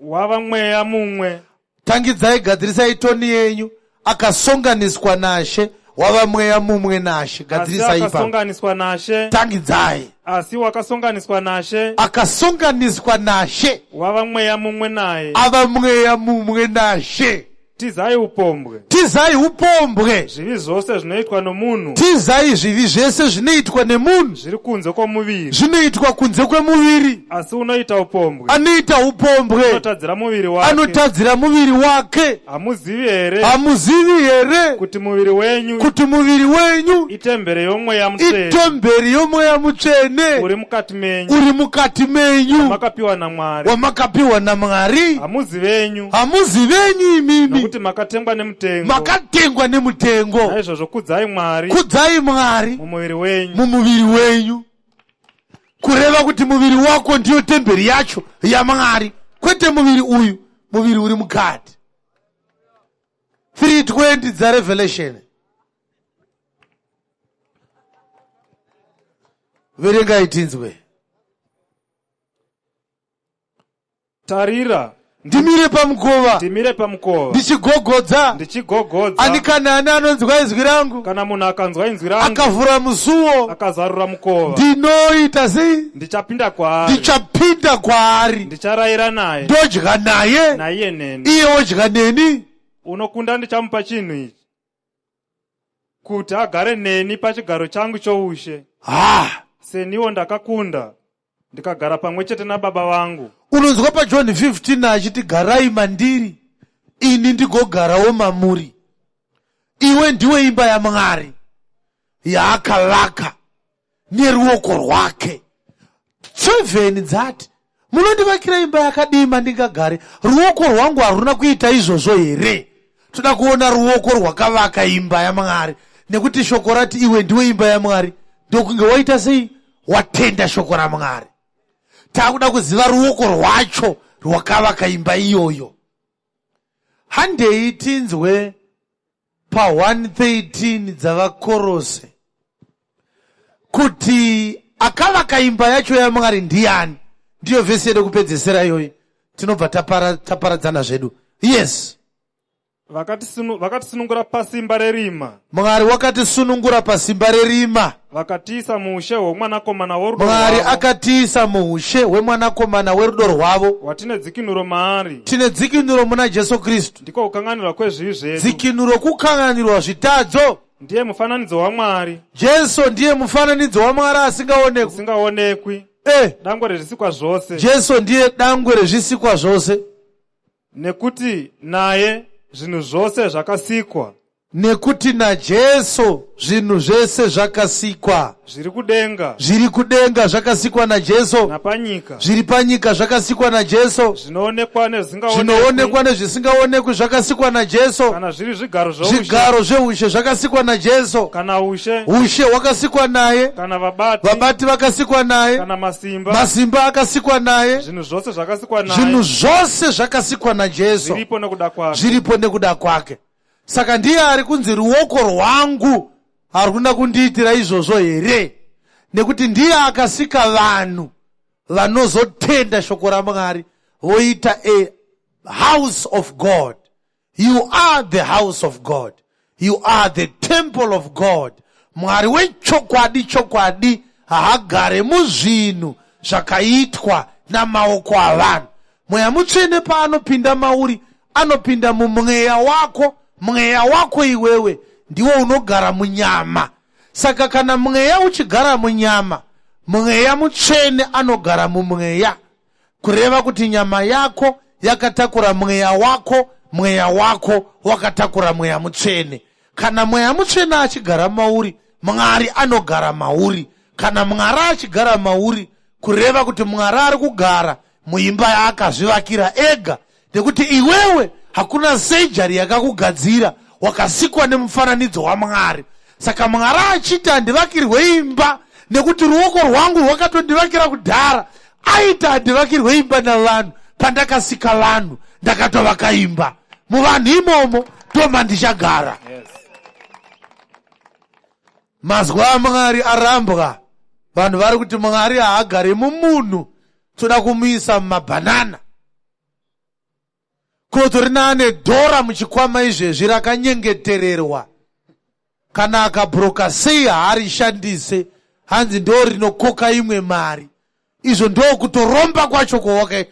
wava mweya mumwe. Tangidzai gadzirisai toni yenyu. Akasonganiswa naShe wava mweya mumwe naShe. Gadzirisai ipapo. Akasonganiswa naShe. Tangidzai. Asi wakasonganiswa naShe. Akasonganiswa naShe. Wava mweya mumwe naye. Ava mweya mumwe naShe. Tizai upombwe. Tizai upombwe. Zvivi zvose zvinoitwa nomunhu. Tizai zvivi zvese zvinoitwa nemunhu. Zviri kunze kwomuviri. Zvinoitwa kunze kwemuviri. Asi unoita upombwe. Anoita upombwe. Anotadzira muviri wake. Anotadzira muviri wake. Hamuzivi here? Hamuzivi here? Kuti muviri wenyu. Kuti muviri wenyu. Itembere yomweya mutsvene. Itemberi yomweya mutsvene. Uri mukati menyu. Uri mukati menyu. Wamakapiwa naMwari. Wamakapiwa naMwari. Hamuzi venyu. Hamuzi venyu imimi. Nokuti makatengwa nemutengo. Makatengwa nemutengo. Naizvozvo kudzai Mwari. Kudzai Mwari. Mumuviri wenyu. Mumuviri wenyu. Kureva kuti muviri wako ndiyo temberi yacho yaMwari, kwete muviri uyu, muviri uri mukati. 320 dzaRevelation. Verengai tinzwe. Tarira, ndimire pamukova, ndimire pamukova, ndichigogodza, ndichigogodza. Ani kana ani anonzwa izwi rangu, kana munhu akanzwa inzwi rangu, akavhura musuwo, akazarura mukova, ndinoita sei? Ndichapinda kwaari, ndichapinda kwaari, ndicharayira naye, ndodya naye, naiye neni, iye odya neni. Unokunda ndichamupa chinhu ichi, kuti agare neni pachigaro changu choushe. Ha! Seniwo ndakakunda ndikagara pamwe chete nababa vangu. Unonzwa paJohn 15 achiti garai mandiri ini ndigogarawo mamuri. Iwe ndiwe imba yaMwari yaakavaka neruoko rwake. 7 dzati munondivakira imba yakadii mandingagare? Ruoko rwangu haruna kuita izvozvo here? Toda kuona ruoko rwakavaka imba yaMwari, nekuti shoko rati iwe ndiwe imba yaMwari, ndokunge waita sei? Watenda shoko raMwari. Takuda kuziva ruoko rwacho rwakavaka imba iyoyo. Handei tinzwe pa 1:13 dzavaKorose kuti akavaka imba yacho yaMwari ndiani. Ndiyo vhesi yedu kupedzesera iyoyi, tinobva taparadzana zvedu. Yes. Vakatisunungura pasimba rerima. Mwari wakatisunungura pasimba rerima. Vakatiisa muushe hwomwanakomana worudo Mwari rwavo. akatiisa muushe hwemwanakomana werudo rwavo. Watine dzikinuro maari. Tine dzikinuro muna Jesu Kristu. Ndiko kukanganirwa kwezvivi zvedu. Dzikinuro kukanganirwa zvitadzo. Ndiye mufananidzo waMwari. Jesu ndiye mufananidzo waMwari asingaonekwi. Usingaonekwi. Eh. Dangwe rezvisikwa zvose. Jesu ndiye dangwe rezvisikwa zvose. Nekuti naye zvinhu zvose zvakasikwa. Nekuti naJesu zvinhu zvese zvakasikwa. Zviri kudenga. Zviri kudenga zvakasikwa naJesu. Napanyika. Zviri panyika zvakasikwa naJesu. Zvinoonekwa nezvisingaonekwi. Zvinoonekwa nezvisingaonekwi zvakasikwa naJesu. Kana zviri zvigaro zvoushe. Zvigaro zveushe zvakasikwa naJesu. Kana ushe. Ushe hwakasikwa naye. Kana vabati. Vabati vakasikwa naye. Kana masimba. Masimba akasikwa naye. Zvinhu zvose zvakasikwa naye. Zvinhu zvose zvakasikwa naJesu. Zviripo nekuda kwake. Zviripo nekuda kwake. Saka ndiye ari kunzi ruoko rwangu haruna kundiitira izvozvo here? Nekuti ndiye akasika vanhu vanozotenda shoko raMwari voita a house of God. You are the house of God. You are the temple of God. Mwari wechokwadi chokwadi haagare muzvinhu zvakaitwa namaoko avanhu. Mweya Mutsvene paanopinda mauri, anopinda mumweya wako. Mweya wako iwewe ndiwo unogara munyama. Saka kana mweya uchigara munyama, Mweya Mutsvene anogara mumweya. Kureva kuti nyama yako yakatakura mweya wako, mweya wako wakatakura Mweya Mutsvene. Kana Mweya Mutsvene achigara mauri, Mwari anogara mauri. Kana Mwari achigara mauri, kureva kuti Mwari ari kugara muimba yaakazvivakira ega, nekuti iwewe hakuna sejari yakakugadzira, wakasikwa nemufananidzo waMwari. Saka Mwari achiti handivakirwe imba nekuti ruoko rwangu rwakatondivakira kudhara, aiti handivakirwe imba navanhu. Pandakasika vanhu ndakatovaka imba, muvanhu imomo ndomandichagara. Yes. Mazwi aMwari arambwa. Vanhu vari kuti Mwari haagare mumunhu, toda kumuisa mumabhanana. Koto rinaane dhora muchikwama izvezvi rakanyengetererwa, kana akabhuroka sei haarishandise, hanzi ndo rinokoka imwe mari. Izvo ndo kutoromba kwacho kwawaka,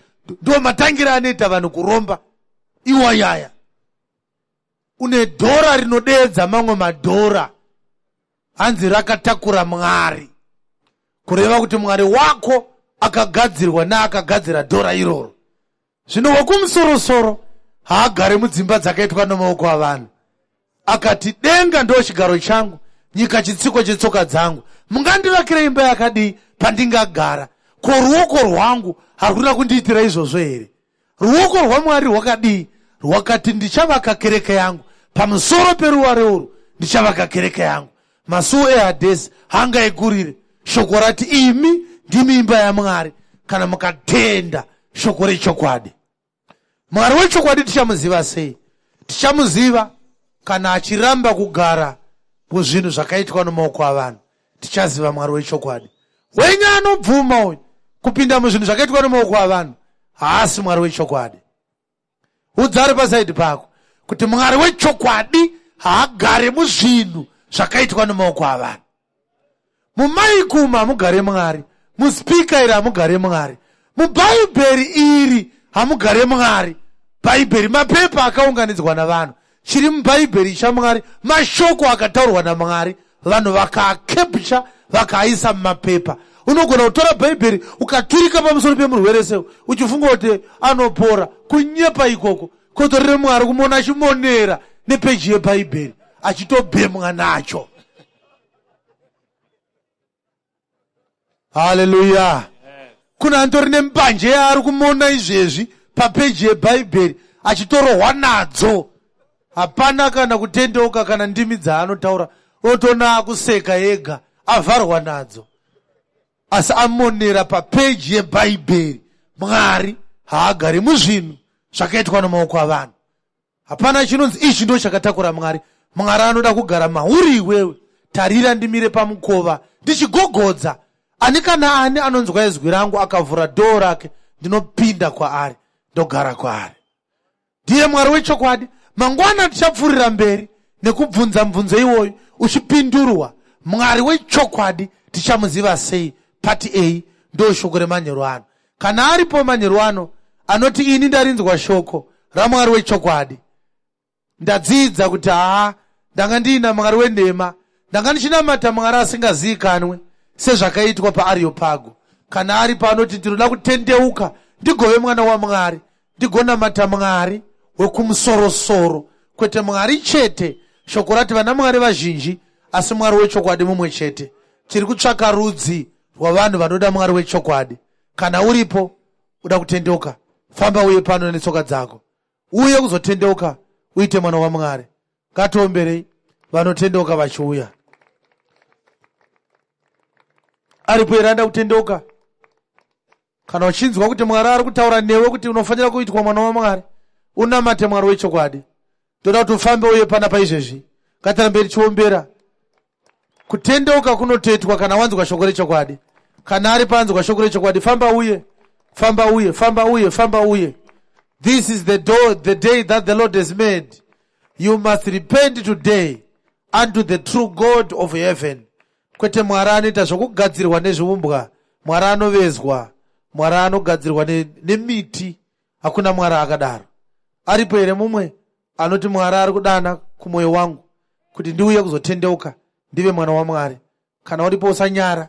ndo matangira anoita vanhu kuromba iwayaya. Une dhora rinodeedza mamwe madhora, hanzi rakatakura Mwari, kureva kuti Mwari wako akagadzirwa neakagadzira dhora iroro. Zvino wekumusorosoro haagare mudzimba dzakaitwa nemaoko avanhu. Akati, denga ndo chigaro changu, nyika chitsiko chetsoka dzangu. Mungandivakira imba yakadii pandingagara? Ko ruoko rwangu haruna kundiitira izvozvo here? Ruoko rwaMwari rwakadii? Rwakati, ndichavaka kereke yangu pamusoro peruware urwu, ndichavaka kereke yangu. Masuo eHadhesi haangaikurire. Shoko rati, imi ndimi imba yaMwari kana mukatenda shoko rechokwadi. Mwari wechokwadi tichamuziva sei? Tichamuziva kana achiramba kugara muzvinhu zvakaitwa nomaoko avanhu. Tichaziva Mwari wechokwadi. Wenyu anobvuma uyu kupinda muzvinhu zvakaitwa nomaoko avanhu haasi Mwari wechokwadi. Udza ari pasaidi pako kuti Mwari wechokwadi haagare muzvinhu zvakaitwa nomaoko avanhu. Mumaiki umu hamugare Mwari, musipika iri hamugare Mwari, muBhaibheri iri hamugare Mwari. Bhaibheri mapepa akaunganidzwa navanhu. Chiri muBhaibheri chaMwari mashoko akataurwa naMwari, vanhu vakaakepcha vakaaisa mumapepa. Unogona kutora Bhaibheri ukaturika pamusoro pemurwere seu uchifunga kuti anopora. Kunyepa ikoko. Kotorere Mwari kumuona achimonera nepeji yeBhaibheri achitobhemwa nacho. Haleluya. Kuna antori nembanje yaari kumona izvezvi papeji yeBhaibheri achitorohwa nadzo. Hapana kana kutendeuka kana ndimi dzaanotaura, unotoona akuseka ega avharwa nadzo. Asi amonera papeji yeBhaibheri. Mwari haagari muzvinhu zvakaitwa namaoko avanhu. Hapana chinonzi ichi ndo chakatakura Mwari. Mwari anoda kugara mauri iwewe. Tarira ndimire pamukova ndichigogodza. Ani kana ani anonzwa izwi rangu akavhura dhoo rake, ndinopinda kwaari ndogara kwaari. Ndiye Mwari wechokwadi. Mangwana tichapfuurira mberi nekubvunza mubvunzo iwoyu uchipindurwa. Mwari wechokwadi tichamuziva sei? Pati A ndo shoko remanheru ano. Kana aripo manheru ano anoti ini ndarinzwa shoko raMwari wechokwadi, ndadzidza kuti haa ndanga ndiina Mwari wenhema, ndanga ndichinamata Mwari asingazivikanwe sezvakaitwa paAreopago. Kana aripo anoti ndinoda kutendeuka ndigove mwana waMwari, ndigonamata Mwari wekumusorosoro, kwete Mwari chete. Shoko rati vana Mwari vazhinji, asi Mwari wechokwadi mumwe chete. Tiri kutsvaka rudzi rwavanhu vanoda Mwari wechokwadi. Kana uripo uda kutendeuka, famba uye pano netsoka dzako, uye kuzotendeuka uite mwana waMwari. Ngatiomberei vanotendeuka vachiuya. Aripo here anoda kutendeuka? Kana uchinzwa kuti Mwari ari kutaura newe kuti unofanira kuitwa mwana waMwari, unamate Mwari wechokwadi, ndoda kuti ufambe uye pana paizvezvi. Ngatirambe tichiombera. Kutendeuka kunotoitwa kana wanzwa shoko rechokwadi. Kana ari paanzwa shoko rechokwadi, famba uye, famba uye, famba uye, famba uye. This is the door, the day that the Lord has made. You must repent today unto the true God of heaven. Kwete Mwari anoita zvokugadzirwa nezviumbwa, Mwari anovezwa, Mwari anogadzirwa nemiti. Hakuna Mwari akadaro. Aripo here mumwe anoti Mwari ari kudana kumwoyo wangu kuti ndiuye kuzotendeuka ndive mwana waMwari? Kana uripo usanyara.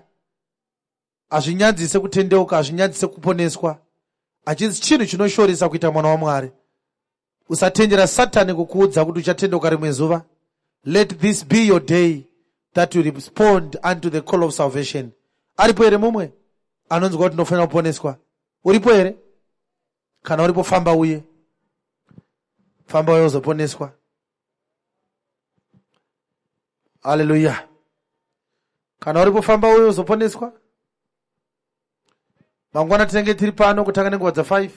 Hazvinyadzise kutendeuka, hazvinyadzise kuponeswa. Hachisi chinhu chinoshoresa kuita mwana waMwari. Usatendera Satani kukuudza kuti uchatendeuka rimwe zuva. Let this be your day that you respond unto the call of salvation. Aripo here mumwe anonzwa kuti ndinofanira kuponeswa? Uripo here? Kana uripo famba uye, famba uye uzoponeswa. Haleluya. Kana uripo famba uye uzoponeswa. Mangwana tinenge tiri pano kutanga nenguva dza5.